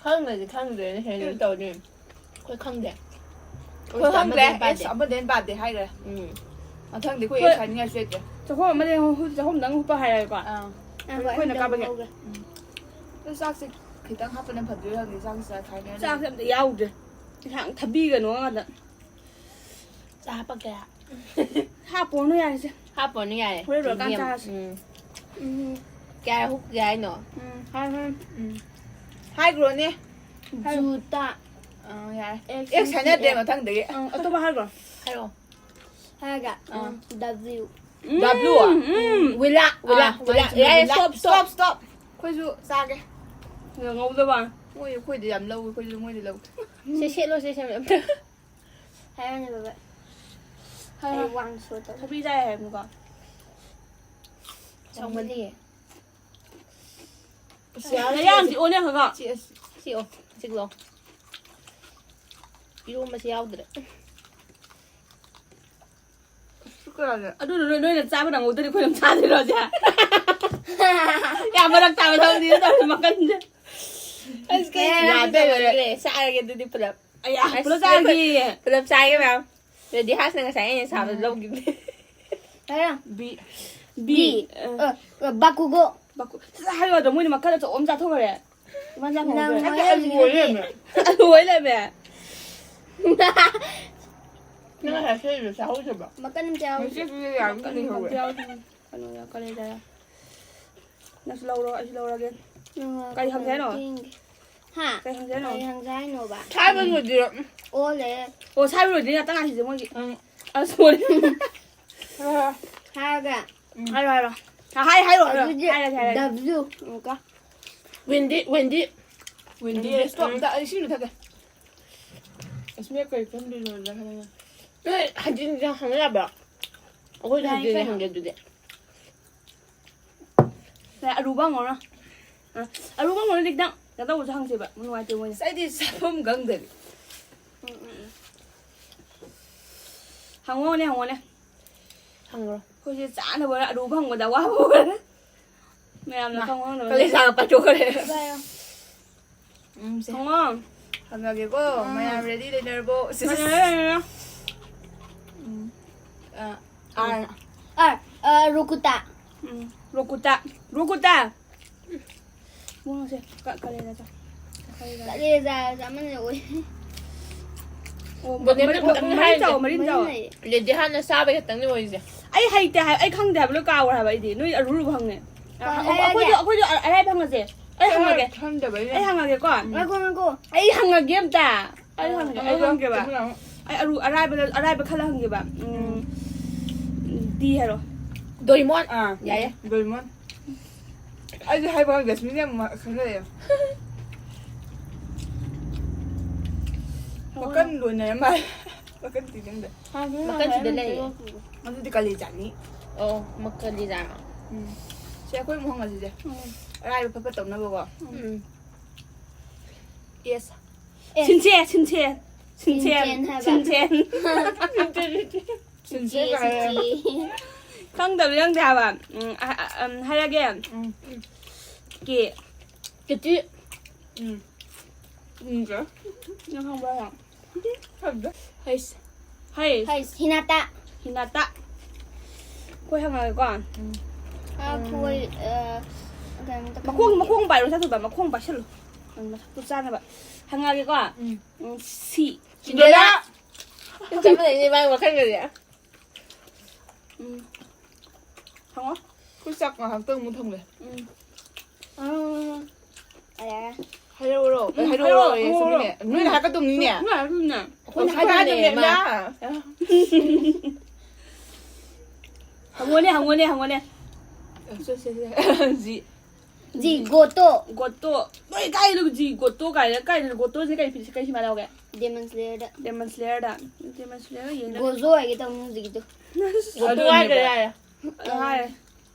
ꯈꯪꯗ꯭ꯔꯗꯤ ꯈꯪꯗ꯭ꯔꯦꯅ ꯍꯦꯟꯅ ꯎꯝ꯫ ꯇꯧꯅꯤ꯫ ꯑꯩꯈꯣꯏ ꯈꯪꯗꯦ꯫ ꯑꯩꯈꯣꯏ ꯑꯩꯈꯣꯏ ꯈꯪꯗ꯭ꯔꯦ꯫ ꯑꯃꯗ ꯍꯦꯟꯅ ꯄꯥꯗꯦ꯫ X ꯑꯃꯗ ꯍꯦꯟꯅ ꯄꯥꯗꯦ ꯍꯥꯏꯈ꯭ꯔꯦ꯫ ꯎꯝ꯫ ꯃꯊꯪꯗꯤ ꯑꯩꯈꯣꯏ ꯑꯩꯈꯣꯏ X ꯍꯥꯏꯅꯤꯡꯉꯥꯏꯁꯨ ꯂꯩꯇ꯭ꯔꯦ꯫ ꯆꯥꯛꯈꯨꯝ ꯑꯃꯗ ꯍꯨ-, ꯆꯥꯛꯈꯨꯝꯗꯪ ꯍꯨꯞꯄ ꯍꯥꯏꯔꯒꯦꯀꯣ꯫ ꯑꯥ꯫ ꯑꯩꯈꯣꯏꯅ ꯑꯃꯗꯪ ꯀꯥꯞꯄꯒꯦ꯫ ꯂꯧꯒꯦ꯫ ꯎꯝ꯫ ꯑꯗꯣ ꯆꯥꯛꯁꯦ ꯈꯤꯇꯪ ꯍꯥꯞꯄꯅ ꯐꯗꯣꯏꯔꯥ ꯈꯪꯗꯦ꯫ ꯆꯥꯛꯁꯦ ꯆꯥ ꯈꯥꯏꯅꯔꯦ꯫ ꯆꯥꯛꯁꯦ ꯑꯝꯇ ꯌꯥꯎꯗ꯭ꯔꯦ꯫ ꯏꯟꯁꯥꯡ ꯊꯥꯕꯤꯒꯅꯣ ꯉꯥꯛꯇ꯫ ꯆꯥ ꯍꯥꯞꯄꯛꯀꯦꯔꯥ? ꯍꯥꯞꯄꯣꯅꯨ ꯌꯥꯔꯦꯁꯦ꯫ ꯍꯥꯞꯄꯣꯅꯨ ꯌꯥꯔꯦ꯫ ꯍꯣꯔꯦꯟ ꯂꯣꯏꯔꯀꯥꯟ ꯌꯦꯡ-, ꯆꯥꯔꯁꯤ꯫ ꯎꯝ꯫ ꯎꯝ꯫ ꯀꯌꯥ ꯍꯨꯛꯀꯦ ꯍꯥꯏꯅꯣ? ꯎꯝ, ꯍꯥꯏ, ꯍꯥꯏ꯫ ꯎꯝ꯫ ꯍꯥꯏꯈ꯭ꯔꯣꯅꯦ꯫ ꯍꯥꯏꯔꯣ꯫ ꯖꯨꯇꯥ꯫ ꯑꯥ, ꯌꯥꯔꯦ꯫ X X ꯍꯥꯏꯅꯗ꯭ꯔꯦ ꯃꯊꯪꯗꯒꯤ꯫ ꯑꯪ, ꯑꯇꯣꯞꯄ ꯍꯥꯏꯈ꯭ꯔꯣ꯫ ꯍꯥꯏꯔꯛꯑꯣ꯫ ꯍꯥꯏꯔꯒ, ꯑꯥ꯫ ꯎꯝ, W꯫ W. ꯎꯝ, ꯎꯝ꯫ ꯋꯤꯂꯥ, ꯋꯤꯂꯥ, ꯑꯥ, ꯋꯤꯂꯥ꯫ ꯋꯤꯂꯥ, ꯌꯥꯔꯦ, ꯋꯤꯂꯥ꯫ Stop, stop꯫ Stop, stop꯫ ꯑꯩꯈꯣꯏꯁꯨ ꯆꯥꯒꯦ꯫ ꯉꯧꯗꯕ꯫ ꯃꯣꯏ ꯑꯩꯈꯣꯏꯗꯤ ꯌꯥꯝ ꯂꯧꯏ, ꯑꯩꯈꯣꯏꯁꯨ ꯃꯣꯏꯗꯤ ꯂꯧꯗꯦ꯫ ꯁꯦ, ꯁꯦꯠꯂꯣ, ꯁꯦ, ꯁꯦ, ꯁꯦ꯫ ꯍꯥꯏꯔꯅꯦ, ꯕꯕꯥ꯫ ꯍꯥꯏꯔꯣ꯫ ꯑꯩ ꯋꯥꯡ ꯁꯣ ꯇꯧ꯫ ꯊꯕꯤ ꯆꯥꯏ ꯍꯥꯏꯕꯅꯤꯀꯣ꯫ ꯆꯥꯎꯃꯜꯂꯤꯌꯦ꯫ ꯅꯌꯥꯝ ꯆꯤꯛꯑꯣꯅꯦ, ꯈꯔ ꯈꯔ꯫ ꯆꯤꯛꯑꯁꯤ꯫ ꯆꯤꯛꯑꯣ, ꯆꯤꯛꯂꯣ꯫ ꯏꯔꯣꯝꯕꯁꯦ ꯌꯥꯎꯗ꯭ꯔꯦ꯫ ꯁꯤ ꯀꯅꯥꯅꯦ? ꯑꯗꯨꯅ ꯅꯣꯏ, ꯅꯣꯏꯅ ꯆꯥꯕ ꯅꯪꯍꯧꯗ꯭ꯔꯗꯤ ꯑꯩꯈꯣꯏꯅ ꯑꯃꯨꯛ ꯆꯥꯗꯣꯏꯔꯣ ꯍꯧꯖꯤꯛ? ꯌꯥꯝ ꯃꯔꯛ ꯇꯥꯕ ꯊꯕꯛꯅꯤꯅ ꯇꯧꯔꯤ ꯃꯈꯜꯁꯦ꯫ ꯑꯁ, ꯀꯩ ꯌꯥꯗꯦ, ꯌꯥꯗꯦ, ꯂꯣꯏꯔꯦ꯫ ꯂꯣꯏꯔꯦ꯫ ꯆꯥꯔꯒꯦ ꯑꯗꯨꯗꯤ ꯄꯨꯂꯞ꯫ ꯑꯌꯥ, ꯑꯁ, ꯄꯨꯂꯞ ꯆꯥꯔꯒꯦ꯫ ꯄꯨꯂꯞ ꯆꯥꯔꯒꯦ, ꯃꯌꯥꯝ꯫ ꯔꯦꯗꯤꯍꯥꯁꯅ ꯉꯁꯥꯏ ꯑꯩꯅ ꯁꯥꯕꯗꯣ ꯎꯝ꯫ ꯂꯧꯈꯤꯕꯅꯦ꯫ ꯀꯔꯤ? ꯕꯤ꯫ ꯕꯤ꯫ ꯕꯤ꯫ ꯑ, ꯑ, ꯕꯥꯀꯨꯒꯣ꯫ ꯕꯥꯀꯨ-, ꯁꯠ ꯁꯠ ꯍꯥꯏꯌꯣ ꯑꯗꯣ, ꯃꯣꯏꯅ ꯃꯈꯜ ꯑꯆꯧꯕ ꯑꯃ ꯆꯥꯊꯣꯛꯈ꯭ꯔꯦ꯫ ꯏꯃꯥ ꯆꯥ ꯅꯪ ꯐꯪꯍꯧꯗ꯭ꯔꯦ꯫ ꯍꯣꯏ ꯑꯂꯨ ꯑꯣꯏ ꯂꯩꯔꯝꯃꯦ꯫ ꯑꯂꯨ ꯑꯣꯏ ꯂꯩꯔꯝꯃꯦ꯫ ꯅꯪ ꯉꯁꯥꯏ ꯁꯦꯝꯃꯤꯗꯣ ꯆꯥꯍꯧꯗꯕ? ꯃꯀꯟ ꯑꯝꯇ ꯌꯥꯎꯗꯦ꯫ ꯉꯁꯤ ꯑꯗꯨꯗꯤ ꯌꯥꯝ ꯃꯀꯟ ꯂꯩꯍꯧꯋꯦ꯫ ꯑꯝꯇ ꯌꯥꯎꯗꯦ꯫ ꯀꯩꯅꯣ, ꯀꯔꯤ ꯂꯩꯔꯦ? ꯅꯪꯁꯨ ꯂꯧꯔꯣ, ꯑꯩꯁꯨ ꯂꯧꯔꯒꯦ꯫ ꯎꯝ, ꯀꯔꯤ ꯍꯪꯁꯦ ꯍꯥꯏꯅꯣ? ꯌꯦꯡꯒꯦ꯫ ꯍꯥ? ꯀꯔꯤ ꯍꯪꯁꯦ ꯍꯥꯏꯅꯣ? ꯀꯔꯤ ꯍꯪꯁꯦ ꯍꯥꯏꯅꯣꯕ? ꯁꯥꯏꯕ ꯂꯣꯏꯗ꯭ꯔꯤꯔꯣ? ꯑꯣꯜꯂꯦ꯫ ꯑꯣ, ꯁꯥꯏꯕ ꯂꯣꯏꯗ꯭ꯔꯤ ꯉꯥꯛꯇ ꯉꯥꯏꯈꯤꯁꯦ ꯃꯣꯏꯒꯤ꯫ ꯎꯝ꯫ ꯑꯁ, ꯁꯣꯔꯤ꯫ ꯍꯥꯏꯔꯒ꯫ ꯎꯝ꯫ ꯍꯥꯏꯔꯣ, ꯍꯥꯏꯔꯣ꯫ ꯍꯥꯏꯔꯣ, ꯍꯥꯏꯔꯣ, ꯍꯥꯏꯔꯣ꯫ ꯑꯗꯨꯗꯤ ꯍꯥꯏꯔꯒꯦ, ꯍꯥꯏꯔꯒꯦ꯫ W ꯑꯃꯨꯛꯀ꯫ ꯋꯦꯟꯗꯤ, ꯋꯦꯟꯗꯤ꯫ ꯋꯦꯟꯗꯤ, ꯎꯝ꯫ Stop, ꯎꯝ꯫ ꯑꯝꯇ ꯑꯩ ꯏꯁꯤꯡꯗ ꯊꯛꯀꯦ꯫ ꯑꯁ, ꯃꯤ ꯀꯔꯤ ꯈꯟꯗꯣꯏꯅꯣ ꯈꯜꯂꯒ꯫ ꯅꯣꯏ ꯍꯟꯖꯤꯟ ꯍꯟꯖꯤꯟ ꯍꯪꯕ ꯌꯥꯕ꯭ꯔꯣ? ꯑꯩꯈꯣꯏꯗꯤ ꯌꯥꯏ ꯍꯟꯖꯤꯟ ꯀꯩꯅꯣ꯫ ꯍꯪꯒꯦ ꯑꯗꯨꯗꯤ꯫ ꯁꯦ, ꯑꯔꯨꯕ ꯍꯪꯉꯧꯔꯣ꯫ ꯑ, ꯑꯔꯨꯕ ꯍꯪꯉꯧꯔꯗꯤ ꯈꯤꯇꯪ ꯀꯩꯅꯣ ꯇꯧꯕꯁꯨ ꯍꯪꯁꯦꯕ, ꯅꯨꯡꯉꯥꯏꯇꯦ ꯃꯣꯏꯅ꯫ ꯑꯁ, ꯑꯩꯗꯤ ꯆꯥꯐꯝ ꯈꯪꯗꯕꯤ꯫ ꯎꯝ, ꯎꯝ, ꯎꯝ꯫ ꯍꯪꯉꯣꯅꯦ, ꯍꯪꯉꯣꯅꯦ꯫ ꯍꯪꯉꯨꯔꯣ꯫ ꯑꯩꯈꯣꯏꯁꯦ ꯆꯥꯅꯕ ꯑꯔꯨꯕ ꯍꯪꯕꯗ ꯑꯋꯥꯕ ꯑꯣꯏꯔꯦ꯫ ꯃꯌꯥꯝꯅ ꯃꯥ, ꯈꯪꯕ ꯈꯪꯗꯕ ꯀꯂꯦꯖꯥꯒ ꯂꯩ꯫ ꯄꯥꯏꯊꯣꯛꯈ꯭ꯔꯦ꯫ ꯍꯥꯏꯌꯣ꯫ ꯎꯝ, ꯁꯦ꯫ ꯍꯪꯉꯣ꯫ ꯍꯪꯉꯒꯦꯀꯣ꯫ ꯎꯝ꯫ ꯃꯌꯥꯝ ready ꯂꯩꯅꯔꯕꯣ? ꯁꯤꯁ꯫ ꯃꯌꯥꯝ ready ꯂꯩꯅꯔꯣ꯫ ꯎꯝ꯫ ꯑ, R꯫ R, ꯑ, ꯔꯣꯀꯨꯇꯥ꯫ ꯎꯝ, ꯔꯣꯀꯨꯇꯥ꯫ ꯔꯣꯀꯨꯇꯥ꯫ ꯃꯣꯏꯁꯦ ꯀ-, ꯀꯂꯦꯖꯥ ꯆꯥ-, ꯀꯂꯦꯖꯥ꯫ ꯀꯂꯦꯖꯥ ꯆꯥꯃꯟꯗꯅ ꯑꯣꯏ꯫ ꯑꯣ, ꯕꯣꯅꯦꯠꯅ ꯃꯔꯤ-, ꯈꯤꯇꯪ ꯃꯔꯤ ꯍꯥꯏꯔꯤꯁꯦ꯫ ꯆꯥꯎ, ꯃꯔꯤ ꯆꯥꯎ꯫ ꯃꯔꯤ ꯂꯩ꯫ ꯂꯦꯗꯤ ꯍꯥꯟꯅ ꯆꯥꯕ ꯈꯛꯇꯪꯅꯤ ꯑꯣꯏꯔꯤꯁꯦ꯫ ꯑꯩ ꯍꯩꯇꯦ ꯍꯥꯏ-, ꯑꯩ ꯈꯪꯗꯦ ꯍꯥꯏꯕ, ꯂꯣꯏ ꯀꯥꯎꯈ꯭ꯔꯦ ꯍꯥꯏꯕ ꯑꯩꯗꯤ꯫ ꯅꯣꯏ ꯑꯔꯨ ꯑꯔꯨꯕ ꯍꯪꯉꯦ꯫ ꯑ, ꯍꯪꯉꯣ, ꯍꯥꯏꯔꯒꯦ꯫ ꯑꯩꯈꯣꯏꯁꯨ, ꯑꯩꯈꯣꯏꯁꯨ ꯑ-, ꯑꯔꯥꯏꯕ ꯍꯪꯉꯁꯦ꯫ ꯑꯩ ꯍꯪꯉꯒꯦ꯫ ꯈꯪꯗꯕꯩꯅꯦ꯫ ꯑꯩ ꯍꯪꯉꯒꯦꯀꯣ꯫ ꯎꯝ꯫ ꯉꯥꯏꯈꯣ, ꯉꯥꯏꯈꯣ꯫ ꯑꯩ ꯍꯪꯉꯒꯦ ꯑꯝꯇ꯫ ꯑꯩ ꯑ, ꯍꯪꯒꯦ, ꯑꯩ ꯑ, ꯍꯪꯒꯦꯕ꯫ ꯆꯨꯝꯃꯤꯅ꯫ ꯑꯩ ꯑꯔꯨ-, ꯑꯔꯥꯏꯕꯗ, ꯑꯔꯥꯏꯕ ꯈꯜꯂ ꯍꯪꯒꯦꯕ꯫ ꯎꯝ, ꯎꯝ꯫ D ꯍꯥꯏꯔꯣ꯫ ꯗꯣꯔꯤꯃꯣꯟ꯫ ꯑꯥ, ꯌꯥꯏꯌꯦ꯫ ꯗꯣꯔꯤꯃꯣꯟ꯫ ꯑꯩꯗꯤ ꯍꯥꯏꯕ ꯈꯪꯗꯦ, ꯁꯨꯃꯤꯅ ꯌꯥꯝ ꯈꯪꯖꯩꯌꯦ꯫ ꯃꯀꯟ ꯂꯣꯏꯅꯔ ꯃꯥꯜꯂꯦ꯫ ꯃꯀꯟ ꯇꯤꯡꯖꯪꯗ꯫ ꯃꯀꯟ ꯁꯤꯗ ꯂꯩꯌꯦ꯫ ꯑꯗꯨꯗꯤ ꯀꯂꯦꯖꯥꯅꯤ꯫ ꯑꯣ, ꯃꯀꯟ ꯀꯂꯦꯖꯥ꯫ ꯎꯝ꯫ ꯁꯦ, ꯑꯩꯈꯣꯏ ꯑꯃꯨꯛ ꯍꯪꯉꯁꯤꯁꯦ꯫ ꯎꯝ꯫ ꯑꯔꯥꯏꯕ ꯐꯠ ꯐꯠ ꯇꯧꯅꯕꯀꯣ꯫ ꯎꯝ꯫ ꯑꯦꯁ꯫ ꯑꯦꯁ꯫ ꯁꯤꯟꯁꯦ, ꯁꯤꯟꯁꯦ꯫ ꯁꯤꯟꯁꯦ꯫ ꯁꯤꯟꯁꯦꯟ ꯍꯥꯏꯕ꯫ ꯁꯤꯟꯁꯦ꯫ ꯁꯤꯟꯁꯦ ꯀꯥꯏꯅ꯫ ꯁꯤꯟꯁꯦ꯫ ꯈꯪꯗꯕꯗꯤ ꯈꯪꯗꯦ ꯍꯥꯏꯕ꯫ ꯎꯝ, ꯑ, ꯑ, ꯎꯝ, ꯍꯥꯏꯔꯒꯦ꯫ ꯎꯝ꯫ ꯀꯦ꯫ ꯀꯦꯇꯤ꯫ ꯎꯝ꯫ ꯎꯝ, ꯀꯦ꯫ ꯅꯪ ꯈꯪꯕ꯭ꯔꯥ ꯌꯥꯝ? ꯈꯪꯗꯦ꯫ ꯍꯩꯁ꯫ ꯍꯩꯁ꯫ ꯍꯩꯁ, ꯍꯤꯅꯥꯇꯥ꯫ ꯍꯤꯅꯥꯇꯥ꯫ ꯑꯩꯈꯣꯏ ꯍꯪꯉꯒꯦꯀꯣ꯫ ꯎꯝ꯫ ꯑ, ꯈꯣꯏ, ꯑ, ꯀꯩꯅꯣꯝꯇ ꯃꯈꯣꯡ, ꯈꯪꯗꯦ꯫ ꯃꯈꯣꯡ ꯄꯥꯏꯔꯣ, ꯁꯥꯊꯨꯕ, ꯃꯈꯣꯡ ꯄꯥꯏꯁꯜꯂꯨ꯫ ꯎꯝ, ꯃꯁꯛꯇꯨ ꯆꯥꯅꯕ꯫ ꯍꯪꯉꯒꯦꯀꯣ꯫ ꯎꯝ꯫ ꯎꯝ, ꯁꯤ꯫ ꯁꯤꯟꯗ꯭ꯔꯦꯂꯥ꯫ ꯆꯞ ꯃꯥꯟꯅꯩꯅꯦ, ꯃꯥꯒꯤ ꯋꯥꯈꯜꯒꯗꯤ꯫ ꯎꯝ꯫ ꯍꯪꯉꯣ꯫ ꯑꯩꯈꯣꯏ ꯆꯥꯛ ꯉꯥꯏꯍꯥꯛꯇꯪ ꯑꯃꯨꯛ ꯊꯝꯒꯦ꯫ ꯎꯝ꯫ ꯎꯝ꯫ ꯌꯥꯔꯦ꯫ ꯍꯥꯏꯔꯛꯎꯔꯣ? ꯎꯝ, ꯍꯥꯏꯔꯛꯎꯔꯣ, ꯍꯥꯏꯔꯛꯑꯣ, ꯍꯥꯏꯔꯛꯑꯣ꯫ ꯁꯣꯝꯒꯤꯅꯦ꯫ ꯎꯝ꯫ ꯅꯣꯏꯅ ꯍꯥꯏꯔꯛꯀꯗꯧꯅꯤꯅꯦ꯫ ꯎꯝ, ꯅꯣꯏ ꯍꯥꯏꯔꯛꯀꯗꯧꯅꯤꯅꯦ꯫ ꯑꯩꯈꯣꯏꯅ ꯑꯩꯈꯣꯏꯅ ꯍꯥꯏꯔꯛꯀꯗꯧꯅꯦ, ꯍꯥꯏꯔꯛꯀꯗꯧꯅꯦ, ꯃꯥ꯫ ꯃꯥ꯫ ꯍꯪꯉꯣꯅꯦ, ꯍꯪꯉꯣꯅꯦ, ꯍꯪꯉꯣꯅꯦ꯫ ꯁꯦ, ꯁꯦ, ꯁꯦ꯫ ꯖꯤ꯫ ꯖꯤ, ꯒꯣꯇꯣ꯫ ꯒꯣꯇꯣ꯫ ꯅꯣꯏ ꯀꯥꯏꯗꯅꯣ ꯖꯤ, ꯒꯣꯇꯣ ꯀꯥꯏꯅ, ꯀꯥꯏꯗꯅꯣ? ꯒꯣꯇꯣꯁꯦ ꯀꯩ ꯐꯤ-, ꯀꯩ ꯁꯤꯃꯥ ꯌꯥꯎꯒꯦ? ꯗꯦꯃꯟ ꯁ꯭ꯂꯦꯌꯔꯗ꯫ ꯗꯦꯃꯟ ꯁ꯭ꯂꯦꯌꯔꯗ꯫ ꯗꯦꯃꯟ ꯁ꯭ꯂꯦꯌꯔ ꯌꯦꯡꯗꯕ꯫ ꯒꯣꯖꯣ ꯍꯥꯏꯒꯦ ꯇꯧꯕꯅꯤ ꯍꯧꯖꯤꯛꯀꯤꯗꯣ꯫ ꯒꯣꯇꯣ ꯍꯥꯏꯗ꯭ꯔ ꯌꯥꯔꯦ꯫ ꯑ, ꯍꯥꯏꯔꯦ꯫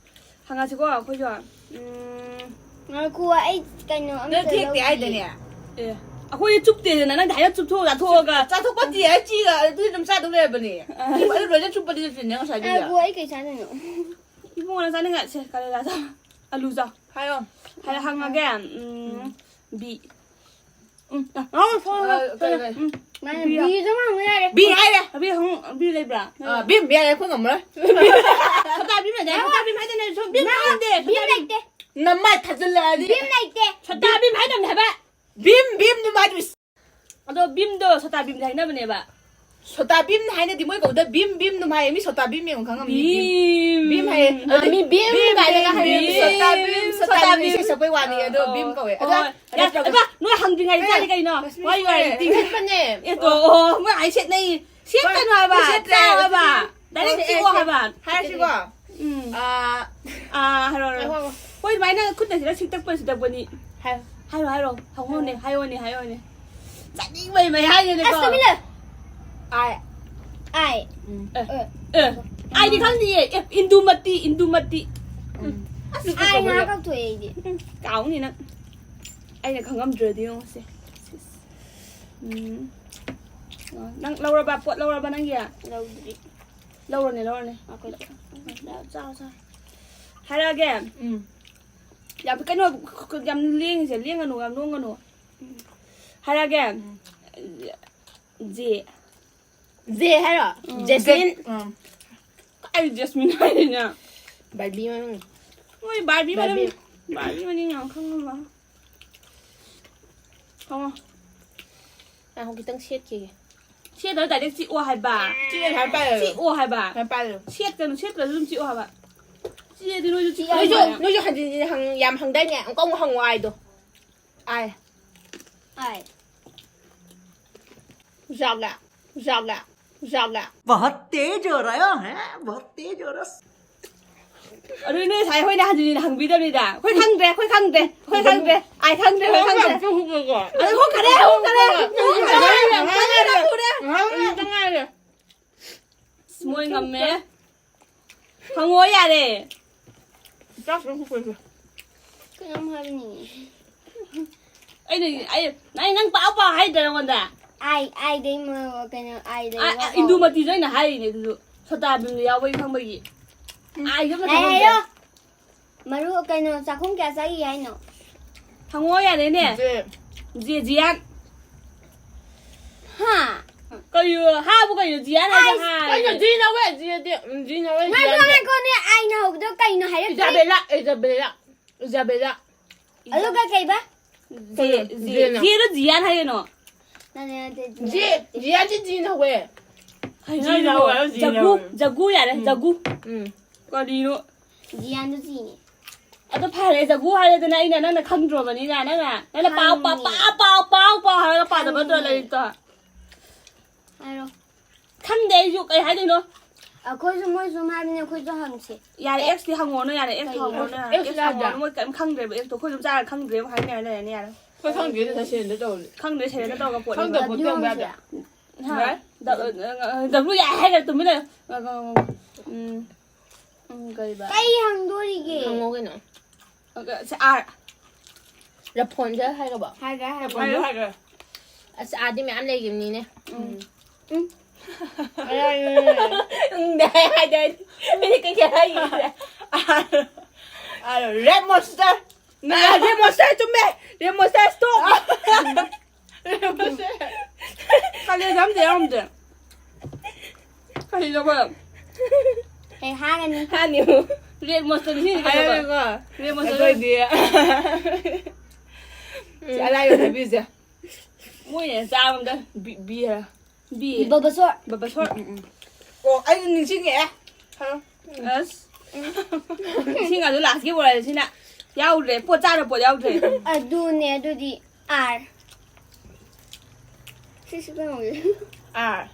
ꯍꯪꯉꯁꯤꯀꯣ ꯑꯩꯈꯣꯏꯁꯨ꯫ ꯎꯝ꯫ ꯉꯥꯏꯈꯣ, ꯑꯩ ꯀꯩꯅꯣ ꯑꯝꯇ ꯅꯪ ꯊꯦꯛꯇꯦ ꯂꯧꯈꯤꯒꯦ꯫ ꯍꯥꯏꯗꯅꯦ꯫ ꯑꯦ꯫ ꯑꯩꯈꯣꯏꯗꯤ ꯆꯨꯞꯇꯦꯗꯅ, ꯅꯪꯗꯤ ꯍꯥꯏꯅ ꯆꯨꯞꯊꯣꯛꯑ ꯆꯥꯊꯣꯛꯑꯒ꯫ ꯆꯥꯊꯣꯛꯄ ꯇꯤ ꯍꯥꯏ ꯆꯤꯒ ꯑꯗꯨꯗꯤ ꯑꯗꯨꯝ ꯆꯥꯗꯧ ꯂꯩꯔꯕꯅꯦ꯫ ꯑ꯫ ꯑꯗꯨ ꯂꯣꯏꯅ ꯆꯨꯞꯄꯗꯤ ꯅꯠꯇꯦꯅꯦ ꯉꯁꯥꯏꯗꯨꯗꯤ꯫ ꯉꯥꯏꯈꯣ, ꯑꯩ ꯀꯩ ꯆꯥꯗꯣꯏꯅꯣ? ꯏꯕꯨꯡꯉꯣ ꯅꯪ ꯆꯥꯅꯤꯡꯉ-, ꯁꯦ, ꯀꯥꯂꯦꯖꯥ ꯆꯥꯎ꯫ ꯑꯂꯨ ꯆꯥꯎ꯫ ꯍꯥꯏꯌꯣ꯫ ꯍꯥꯏ-, ꯍꯪꯉꯒꯦ꯫ ꯎꯝ, ꯕꯤ꯫ ꯎꯝ, ꯑ, ꯑ, ꯁꯣꯏꯔꯦ, ꯑ, ꯁꯣꯏꯔꯦ꯫ ꯀꯩ, ꯀꯩ? ꯎꯝ꯫ ꯃꯥꯅ ꯕꯤ ꯌꯥꯎ-, ꯕꯤꯗ ꯍꯪꯉꯨ ꯌꯥꯔꯦ꯫ ꯕꯤ ꯍꯥꯏꯔꯦ꯫ ꯑꯕꯤ ꯍꯪꯉꯨ, ꯕꯤ ꯂꯩꯕ꯭ꯔꯥ? ꯑ, ꯕꯤ ꯑꯃ ꯌꯥꯔꯦ, ꯑꯩꯈꯣꯏ ꯉꯝꯃꯔꯣꯏ꯫ ꯁꯣꯇꯥ ꯕꯤꯝ ꯂꯩꯇꯦ, ꯁꯣꯇꯥ ꯕꯤꯝ ꯍꯥꯏꯗꯅ ꯁꯨꯝ ꯕꯤꯝ ꯅꯪ ꯍꯥꯏꯗꯦ, ꯁꯣꯇꯥ ꯕꯤꯝ ꯕꯤꯝ꯫ ꯂꯩꯇꯦ꯫ ꯅꯃꯥꯏ ꯊꯥꯖꯤꯜꯂꯛꯑꯗꯤ꯫ ꯕꯤꯝ ꯂꯩꯇꯦ꯫ ꯁꯣꯇꯥ ꯕꯤꯝ ꯍꯥꯏꯗꯕꯅꯦ ꯍꯥꯏꯕ꯫ ꯕꯤꯝ, ꯕꯤꯝꯗꯨ ꯃꯥꯗꯤ ꯑꯗꯣ ꯕꯤꯝꯗꯣ ꯁꯣꯇꯥ ꯕꯤꯝꯗꯤ ꯍꯥꯏꯅꯕꯅꯦꯕ꯫ ꯁꯣꯇꯥ ꯕꯤꯝ ꯍꯥꯏꯅꯗꯤ ꯃꯣꯏ ꯀꯧꯗ ꯕꯤꯝ, ꯕꯤꯝ ꯑꯗꯨꯝ ꯍꯥꯏꯌꯦ꯫ ꯃꯤ ꯁꯣꯇꯥ ꯕꯤꯝ ꯌꯦꯡꯉꯨ ꯈꯪꯉꯝꯅꯤ꯫ ꯕꯤꯝ꯫ ꯕꯤꯝ ꯍꯥꯏꯌꯦ꯫ ꯑꯥ, ꯃꯤ ꯕꯤꯝ ꯕꯤꯝ, ꯀꯥꯏꯅꯒ ꯕꯤꯝ, ꯍꯥꯏꯌꯦ꯫ ꯕꯤꯝ, ꯁꯣꯇꯥ ꯕꯤꯝ, ꯁꯣꯇꯥ ꯁꯣꯇꯥ ꯕꯤꯝ ꯕꯤꯝ꯫ ꯏꯁꯩ ꯁꯛꯄꯩ ꯋꯥꯅꯤ, ꯑꯗꯣ ꯑꯣ, ꯕꯤꯝ ꯀꯧꯋꯦ꯫ ꯑꯗꯣ ꯍꯣꯏ꯫ ꯌꯥ, ꯅꯠꯇ꯭ꯔꯒ ꯑꯦꯕꯥ, ꯅꯣꯏ ꯍꯪꯗ꯭ꯔꯤꯉꯩꯗ ꯑꯦ, ꯆꯥꯔꯤ ꯀꯩꯅꯣ? ꯂꯛꯁꯃꯤ ꯋꯥꯏ ꯁꯣꯏꯔꯦ꯫ ꯋꯥꯏ ꯇꯤꯡ-꯫ ꯁꯦꯠꯄꯅꯦ꯫ ꯑꯦ, ꯇꯣ, ꯑꯣ, ꯃꯣꯏ ꯑꯥꯏ ꯁꯦꯠꯅꯩ꯫ ꯁꯦꯠꯀꯅꯨ ꯍꯥꯏꯕ꯫ ꯍꯣꯏ, ꯁꯦꯠꯇ꯭ꯔꯦ꯫ ꯆꯥꯎ ꯍꯥꯏꯕ꯫ ꯗꯥꯏꯔꯦꯛ ꯑꯦ, ꯆꯤꯛꯑꯣ ꯍꯥꯏꯕ꯫ ꯍꯥꯏꯔꯁꯤꯀꯣ꯫ ꯎꯝ꯫ ꯑꯥ, ꯑꯥ, ꯍꯥꯏꯔꯣ, ꯍꯥꯏꯔꯣ꯫ ꯉꯥꯏꯈꯣ, ꯉꯥꯏꯈꯣ꯫ ꯍꯣꯏ, ꯑꯗꯨꯃꯥꯏꯅ ꯈꯨꯠꯅ ꯁꯤꯗ ꯁꯤꯛꯇꯛꯄ ꯁꯤꯛꯇꯛꯄꯅꯤ꯫ ꯍꯥꯏꯔꯣ꯫ ꯍꯥꯏꯔꯣ, ꯍꯥꯏꯔꯣ꯫ ꯍꯪꯉꯣꯅꯦ, ꯍꯥꯏꯌꯣꯅꯦ, ꯍꯥꯏꯌꯣꯅꯦ꯫ ꯆꯥꯅꯤꯡꯕꯩ ꯃꯩ ꯍꯥꯏꯅꯦꯀꯣ꯫ ꯑꯁ, ꯇꯨꯃꯤꯟꯅ꯫ ꯑꯥꯏ꯫ ꯑꯥꯏ꯫ ꯎꯝ꯫ ꯑꯦ, ꯑꯦ꯫ ꯑꯦ꯫ ꯑꯥꯏꯗꯤ ꯈꯪꯗꯤꯌꯦ꯫ ꯑꯦ, ꯏꯟꯗꯨꯃꯇꯤ, ꯏꯟꯗꯨꯃꯇꯤ꯫ ꯎꯝ꯫ ꯑꯁ, ꯑꯥꯏ ꯉꯥꯏꯍꯥꯛ ꯀꯛꯊꯣꯛꯑꯦ ꯑꯩꯗꯤ꯫ ꯎꯝ, ꯀꯥꯎꯅꯤ ꯅꯪ꯫ ꯑꯩꯅ ꯈꯪꯉꯝꯗ꯭ꯔꯗꯤ ꯌꯦꯡꯉꯨꯁꯦ꯫ ꯎꯝ꯫ ꯑ, ꯅꯪ ꯂꯧꯔꯕ? ꯄꯣꯠ ꯂꯧꯔꯕ ꯅꯪꯒꯤ? ꯂꯧꯗ꯭ꯔꯤ꯫ ꯂꯧꯔꯅꯦ, ꯂꯧꯔꯅꯦ꯫ ꯑꯩꯈꯣꯏ ꯆꯥꯔꯣ, ꯆꯥꯔꯣ꯫ ꯍꯥꯏꯔꯛꯑꯒꯦ꯫ ꯎꯝ꯫ ꯌꯥꯝ ꯀꯩꯅꯣ, ꯌꯥꯝ ꯂꯦꯡꯉꯤꯁꯦ, ꯂꯦꯡꯒꯅꯨ, ꯌꯥꯝ ꯂꯣꯡꯒꯅꯨ꯫ ꯍꯥꯏꯔꯛꯑꯒꯦ꯫ ꯎꯝ꯫ ꯖꯦ꯫ ꯖꯦ ꯍꯥꯏꯔꯣ? ꯎꯝ꯫ ꯖꯦꯁꯃꯤꯟ꯫ ꯎꯝ꯫ ꯀꯥꯏ ꯖꯦꯁꯃꯤꯟ ꯍꯥꯏꯔꯤꯅ? ꯕꯥꯔꯕꯤ ꯃꯃꯤꯡ꯫ ꯃꯣꯏ ꯕꯥꯔꯕꯤ ꯃꯃꯤꯡ꯫ ꯕꯥꯔꯕꯤ꯫ ꯕꯥꯔꯕꯤ ꯃꯃꯤꯡ ꯌꯥꯝ ꯈꯪꯉꯝꯕ꯫ ꯈꯪꯉꯣ꯫ ꯉꯥꯏꯈꯣ, ꯈꯤꯇꯪ ꯁꯦꯠꯈꯤꯒꯦ꯫ ꯁꯦꯠꯇ꯭ꯔ direct ꯆꯤꯛꯑꯣ ꯍꯥꯏꯕ꯫ ꯆꯤꯛꯑꯦ ꯍꯥꯏꯕ ꯄꯥꯏꯔꯣ꯫ ꯆꯤꯛꯑꯣ ꯍꯥꯏꯕ꯫ ꯍꯥꯏꯕ ꯄꯥꯏꯔꯣ꯫ ꯁꯦꯠꯀꯅꯨ, ꯁꯦꯠꯇ꯭ꯔꯁꯨ ꯑꯗꯨꯝ ꯆꯤꯛꯑꯣ ꯍꯥꯏꯕ꯫ ꯆꯤꯛꯑꯗꯤ ꯅꯣꯏꯁꯨ ꯆꯤꯛꯑꯣ ꯅꯣꯏꯁꯨ, ꯍꯥꯏꯕ꯫ ꯅꯣꯏꯁꯨ ꯍꯟꯖꯤꯟ ꯍꯟꯖꯤꯟ ꯍꯪ-, ꯌꯥꯝ ꯍꯪꯗꯥꯏꯅꯦ? ꯑꯃꯨꯛꯀ ꯑꯃꯨꯛ ꯍꯪꯉꯣ ꯑꯥꯏꯗꯣ꯫ ꯑꯥꯏ꯫ ꯑꯥꯏ꯫ ꯖꯥꯠꯂꯥ? ꯖꯥꯠꯂꯥ? ꯖꯥꯠꯂꯥ? बहुत तेज हो रहा है, बहुत तेज हो रहा है। ꯑꯗꯨ ꯅꯣꯏ ꯉꯁꯥꯏ ꯑꯩꯈꯣꯏꯅ ꯍꯟꯖꯤꯟ ꯍꯟꯖꯤꯟ ꯍꯪꯕꯤꯗꯕꯅꯤꯗ꯫ ꯑꯩꯈꯣꯏ ꯈꯪꯗ꯭ꯔꯦ, ꯑꯩꯈꯣꯏ ꯈꯪꯗ꯭ꯔꯦ, ꯑꯩꯈꯣꯏ ꯈꯪꯗ꯭ꯔꯦ꯫ ꯑꯥꯏ ꯈꯪꯗ꯭ꯔꯦ, ꯑꯩꯈꯣꯏ ꯈꯪꯗ꯭ꯔꯦ꯫ ꯑꯗꯨ ꯍꯨꯛꯈ꯭ꯔꯦꯀꯣ꯫ ꯑꯗꯨ ꯍꯨꯛꯈ꯭ꯔꯦ, ꯍꯨꯛꯈ꯭ꯔꯦ꯫ ꯍꯨꯛꯈ꯭ꯔꯦ, ꯍꯨꯛꯈ꯭ꯔꯦ꯫ ꯉꯥꯏꯍꯥꯛ ꯂꯩꯇ ꯉꯥꯏꯔꯦ꯫ ꯑꯁ, ꯃꯣꯏ ꯉꯝꯃꯦ꯫ ꯍꯪꯉꯣ ꯌꯥꯔꯦ꯫ ꯆꯥꯛ ꯈꯤꯇꯪ ꯍꯨꯛꯈ꯭ꯔꯁꯦ꯫ ꯀꯩꯅꯣꯝ ꯍꯥꯏꯕꯅꯤ꯫ ꯑꯩꯅ, ꯑꯩ, ꯑꯩ ꯅꯪ ꯄꯥꯎ ꯄꯥꯎ ꯍꯥꯏꯗ꯭ꯔꯥ ꯅꯉꯣꯟꯗ? ꯑꯥꯏ, ꯑꯥꯏꯗꯩ ꯃ-, ꯀꯩꯅꯣ, ꯑꯥꯏꯗꯩ ꯑꯥ, ꯋꯥ ꯑꯥ, ꯄꯥꯎ꯫ ꯏꯟꯗꯨꯃꯇꯤꯁꯨ ꯑꯩꯅ ꯍꯥꯏꯔꯤꯅꯦ ꯑꯗꯨꯁꯨ꯫ ꯁꯣꯇꯥꯕꯤꯝꯗꯣ ꯌꯥꯎꯕꯩ ꯈꯪꯕꯒꯤ꯫ ꯑꯥꯏꯗꯣ ꯑꯝꯇ ꯌꯥꯔꯦ, ꯈꯪꯍꯧꯗ꯭ꯔꯦ꯫ ꯍꯥꯏꯔꯣ꯫ ꯃꯔꯨ ꯀꯩꯅꯣ, ꯆꯥꯛꯈꯨꯝ ꯀꯌꯥ ꯆꯪꯉꯤ ꯍꯥꯏꯅꯣ? ꯍꯪꯉꯣ ꯌꯥꯔꯦꯅꯦ꯫ ꯖꯦ꯫ ꯖꯦ, ꯖꯤꯌꯥꯟ꯫ ꯍꯥ? ꯀꯩꯅꯣ, ꯍꯥꯕꯨ ꯀꯩꯅꯣ, ꯖꯤꯌꯥꯟ ꯍꯥꯏꯁꯦ ꯑꯥꯏꯁ꯫ ꯍꯥꯏ꯫ ꯀꯩꯅꯣ, ꯖꯤꯅ ꯋꯦ, ꯖꯤꯗꯤ, ꯎꯝ, ꯖꯤꯅ ꯋꯦ, ꯉꯥꯏꯈꯣ, ꯖꯤꯌꯥꯟꯗꯤ꯫ ꯉꯥꯏꯈꯣꯅꯦ, ꯑꯥꯏꯅ ꯍꯧꯕꯗꯣ ꯀꯩꯅꯣ ꯍꯥꯏꯔꯛꯇ꯭ꯔꯤ꯫ ꯏꯖꯥꯕꯦꯂꯥ, ꯏꯖꯥꯕꯦꯂꯥ, ꯏꯖꯥꯕꯦꯂꯥ꯫ ꯑꯗꯨꯒ ꯀꯩꯕ? ꯖꯦ, ꯀꯩꯅꯣ, ꯖꯦ, ꯖꯦꯅ꯫ ꯖꯦꯗꯣ ꯖꯤꯌꯥꯟ ꯍꯥꯏꯌꯦꯅꯣ? ꯅꯠꯇꯦ, ꯅꯠꯇꯦ, ꯖꯦ, ꯅꯠꯇꯦ꯫ ꯖꯤꯌꯥꯟꯗꯤ ꯖꯤꯅ ꯍꯧꯋꯦ꯫ ꯀꯩꯅꯣ ꯖꯤꯅ ꯍꯥꯏꯁꯤꯕꯣ? ꯍꯧꯋꯦ, ꯖꯤꯅ ꯖꯒꯨ, ꯍꯧꯋꯦ꯫ ꯖꯒꯨ ꯌꯥꯔꯦ, ꯎꯝ꯫ ꯖꯒꯨ꯫ ꯎꯝ꯫ ꯀꯔꯤꯅꯣ? ꯖꯤꯌꯥꯟꯗꯣ ꯖꯤꯅꯦ꯫ ꯑꯗꯣ ꯐꯔꯦ, ꯖꯒꯨ ꯍꯥꯏꯔꯦꯗꯅ, ꯑꯩꯅ, ꯅꯪꯅ ꯈꯪꯗ꯭ꯔꯣꯕꯅꯤꯅ, ꯅꯪꯅ, ꯅꯪꯅ ꯄꯥꯎ, ꯄꯥꯎ, ꯈꯪꯉꯦ꯫ ꯄꯥꯎ, ꯄꯥꯎ, ꯄꯥꯎ, ꯄꯥꯎ ꯍꯥꯏꯔꯒ ꯄꯥꯗꯕ ꯅꯠꯇ꯭ꯔꯣ ꯈꯪꯉꯦ꯫ ꯂꯥꯏꯔꯤꯛꯇꯣ? ꯍꯥꯏꯔꯣ꯫ ꯈꯪꯗꯦ ꯑꯩꯁꯨ ꯀꯩ ꯍꯥꯏꯗꯣꯏꯅꯣ꯫ ꯑꯩꯈꯣꯏꯁꯨ ꯃꯣꯏꯁꯨ ꯍꯥꯏꯕꯅꯦ, ꯑꯩꯈꯣꯏꯁꯨ ꯍꯪꯁꯤ꯫ ꯌꯥꯔꯦ, ꯑꯦꯛꯁꯇꯤ ꯍꯪꯉꯣꯅꯨ, ꯌꯥꯔꯦ, ꯑꯦꯛꯁ ꯍꯪꯉꯣꯅꯨ, ꯌꯥꯔꯦ, ꯑꯦꯛꯁ ꯍꯪꯉꯣꯅꯨ, ꯃꯣꯏ ꯀꯩꯝ ꯈꯪꯗ꯭ꯔꯦꯕ, ꯑꯦꯛꯁꯇꯣ ꯑꯩꯈꯣꯏ ꯑꯗꯨꯝ ꯆꯥꯔ ꯈꯪꯗ꯭ꯔꯦꯕ, ꯍꯥꯏꯅꯔ ꯂꯩꯔꯅꯤ, ꯌꯥꯔꯦ꯫ ꯑꯩꯈꯣꯏ ꯈꯪꯗ꯭ꯔꯦ, ꯇꯁꯦꯡꯅ ꯇꯧꯔꯤ꯫ ꯈꯪꯗ꯭ꯔꯦ, ꯁꯦꯔꯦꯟꯗ ꯇꯧꯔꯒ ꯄꯣꯠꯅꯦꯕ꯫ ꯈꯪꯗꯕ ꯄꯣꯠꯇꯤ ꯍꯪꯕ ꯌꯥꯗꯦ꯫ ꯍꯥ? ꯗ-, ꯑ, ꯑ, ꯗꯕ꯭ꯂꯨ ꯌꯥꯏ ꯍꯥꯏꯈ꯭ꯔꯦ, ꯇꯨꯃꯤꯟ ꯂꯩꯌꯨ꯫ ꯑ, ꯑ, ꯎꯝ, ꯎꯝ, ꯀꯩꯕ? ꯀꯩ ꯍꯪꯗꯣꯔꯤꯒꯦ? ꯍꯪꯉꯣ ꯀꯩꯅꯣ꯫ ꯑ, ꯁꯤ ꯑꯥꯔ꯫ ꯔꯐꯣꯟꯖꯦꯜ ꯍꯥꯏꯔꯕꯣ? ꯍꯥꯏꯈ꯭ꯔꯦ, ꯍꯥꯏꯈ꯭ꯔꯦ꯫ ꯍꯥꯏꯈ꯭ꯔꯦ, ꯍꯥꯏꯈ꯭ꯔꯦ꯫ ꯑꯁ, ꯑꯥꯔꯗꯤ ꯃꯌꯥꯝ ꯂꯩꯈꯤꯕꯅꯤꯅꯦ꯫ ꯎꯝ꯫ ꯎꯝ꯫ ꯎꯝ, ꯗꯦ ꯍꯥꯏꯗꯥꯏ꯫ ꯑꯩꯗꯤ ꯀꯩꯀꯩ ꯍꯥꯏꯈꯤꯒꯦ? ꯑꯥꯔ, ꯑꯥꯔ, ꯔꯦꯠ ꯃꯣꯟꯁꯇꯔ꯫ ꯅꯪ ꯔꯦꯠ ꯃꯣꯟꯁꯇꯔ ꯆꯨꯝꯃꯦ꯫ Rat monster stop. ꯀꯥꯂꯦꯟꯗ ꯑꯝꯇ ꯌꯥꯎꯔꯝꯗꯦ꯫ ꯀꯔꯤꯅꯣꯕ? ꯀꯩ ꯍꯥꯏꯒꯅꯤ? ꯍꯥꯅꯤꯕꯨ꯫ ꯔꯦꯠ ꯃꯣꯟꯁꯇꯔ ꯅꯤꯡꯁꯤꯡꯉꯤ ꯀꯩꯅꯣꯕ? ꯍꯥꯏꯔꯒꯀꯣ, ꯔꯦꯠ ꯃꯣꯟꯁꯇꯔ꯫ ꯑꯩꯈꯣꯏꯗꯤ ꯁꯤ ꯑꯔꯥꯏꯕ ꯅꯨꯄꯤꯁꯦ꯫ ꯃꯣꯏꯅ ꯆꯥꯕꯗ ꯕꯤ-, ꯕꯤ ꯍꯥꯏꯔ꯫ ꯕꯤ꯫ ꯕꯕꯁꯣꯔ꯫ ꯕꯕꯁꯣꯔ꯫ ꯎꯝ, ꯎꯝ꯫ ꯑꯣ, ꯑꯩ ꯅꯤꯡꯁꯤꯡꯉꯛꯑꯦ꯫ ꯍꯥꯏꯔꯣ꯫ ꯑꯁ꯫ ꯏꯁꯤꯡ ꯑꯗꯨ ꯂꯥꯁꯀꯤ ꯑꯣꯏꯔꯦ ꯁꯤꯅ꯫ ꯌꯥꯎꯗ꯭ꯔꯦ꯫ ꯄꯣꯠ ꯆꯥꯅ ꯄꯣꯠ ꯌꯥꯎꯗ꯭ꯔꯦ꯫ ꯑꯗꯨꯅꯦ, ꯑꯗꯨꯗꯤ ꯑꯥꯔ꯫ ꯁꯤꯁꯨ ꯀꯩꯅꯣꯒꯤ꯫ ꯑꯥꯔ꯫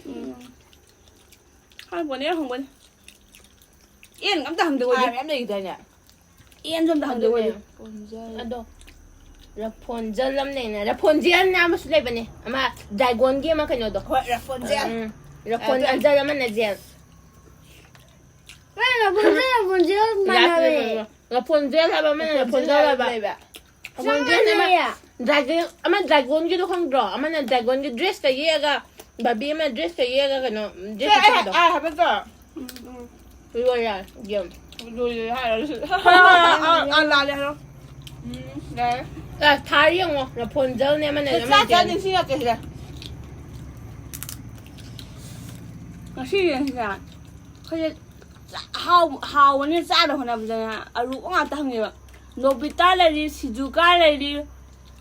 ꯎꯝ꯫ ꯍꯪꯕꯅꯦ, ꯍꯪꯕꯅꯦ꯫ ꯑꯦꯟ ꯑꯝꯇ ꯍꯪꯗꯦ ꯑꯩꯈꯣꯏꯗꯤ꯫ ꯑꯥꯔ ꯃꯌꯥꯝ ꯂꯩꯈꯤꯗꯥꯏꯅꯦ? ꯑꯦꯟꯁꯨ ꯑꯝꯇ ꯍꯪꯗꯦ ꯑꯗꯨꯅꯦ꯫ ꯑꯩꯈꯣꯏꯗꯤ꯫ ꯑꯗꯣ ꯔꯐꯣꯟꯖꯦꯜ ꯑꯃ ꯂꯩꯅ, ꯔꯐꯣꯟꯖꯦꯜꯅ ꯑꯃꯁꯨ ꯂꯩꯕꯅꯦ, ꯑꯃ ꯗ꯭ꯔꯥꯏꯒꯣꯟꯒꯤ ꯑꯃ ꯀꯩꯅꯣꯗꯣ꯫ ꯍꯣꯏ, ꯔꯐꯣꯟꯖꯦꯜ꯫ ꯎꯝ, ꯔꯐꯣꯟ ꯑꯗꯨ ꯑꯟꯖꯦꯜ ꯑꯃꯅ ꯖꯦꯜ꯫ ꯀꯩꯅꯣ, ꯔꯐꯣꯟꯖꯦꯜ, ꯔꯐꯣꯟꯖꯦꯜ ꯃꯥꯟꯅꯕꯅꯦ꯫ ꯔꯐꯣꯟꯖꯦꯜ ꯍꯥꯏꯕ ꯑꯃꯅ ꯔꯐꯣꯟꯖꯦꯜ ꯍꯥꯏꯕ꯫ ꯂꯩꯕ꯫ ꯆꯞ ꯃꯥꯟꯅꯩꯌꯦ꯫ ꯗ꯭ꯔꯥꯏꯒꯟ, ꯑꯃ ꯗ꯭ꯔꯥꯏꯒꯣꯟꯒꯤꯗꯣ ꯈꯪꯗ꯭ꯔꯣ? ꯑꯃꯅ ꯗ꯭ꯔꯥꯏꯒꯣꯟꯒꯤ ꯗ꯭ꯔꯦꯁꯀ ꯌꯦꯛꯑꯒ, ꯕꯥꯔꯕꯤ ꯑꯃ ꯗ꯭ꯔꯦꯁꯀ ꯌꯦꯛꯑꯒ ꯀꯩꯅꯣ, ꯗ꯭ꯔꯦꯁ ꯑꯦ, ꯑꯦ, ꯁꯦꯠꯄꯗꯣ꯫ ꯑꯥ, ꯍꯥꯏꯕ ꯅꯠꯇ꯭ꯔꯣ? ꯎꯝ, ꯎꯝ꯫ ꯂꯣꯏꯔꯦ, ꯒꯦꯝ꯫ ꯂꯣꯏꯔꯦ ꯍꯥꯏꯔꯣ꯫ ꯑꯥ, ꯑꯥ, ꯑꯥ, ꯂꯥꯜꯂꯦ ꯍꯥꯏꯔꯣ꯫ ꯎꯝ, ꯌꯥꯔꯦ꯫ ꯑ, ꯊꯥꯔ ꯌꯦꯡꯉꯣ, ꯔꯥꯄꯨꯟꯖꯦꯜꯅꯦ ꯑꯃꯅ, ꯆꯥ, ꯑꯃꯅ ꯆꯥ, ꯖꯦꯟ꯫ ꯅꯤꯡꯁꯤꯡꯉꯛꯀꯦ ꯁꯤꯗ꯫ ꯉꯁꯤꯁꯦ ꯑꯩꯈꯣꯏꯁꯦ ꯍꯥꯎ-, ꯍꯥꯎꯕꯅꯤꯅ ꯆꯥꯅ ꯍꯣꯠꯅꯕꯗꯅꯦ ꯑꯔꯨꯕ ꯉꯥꯛꯇ ꯍꯪꯉꯦꯕ꯫ ꯅꯣꯕꯤꯇꯥ ꯂꯩꯔꯤ, ꯁꯤꯖꯨꯀꯥ ꯂꯩꯔꯤ,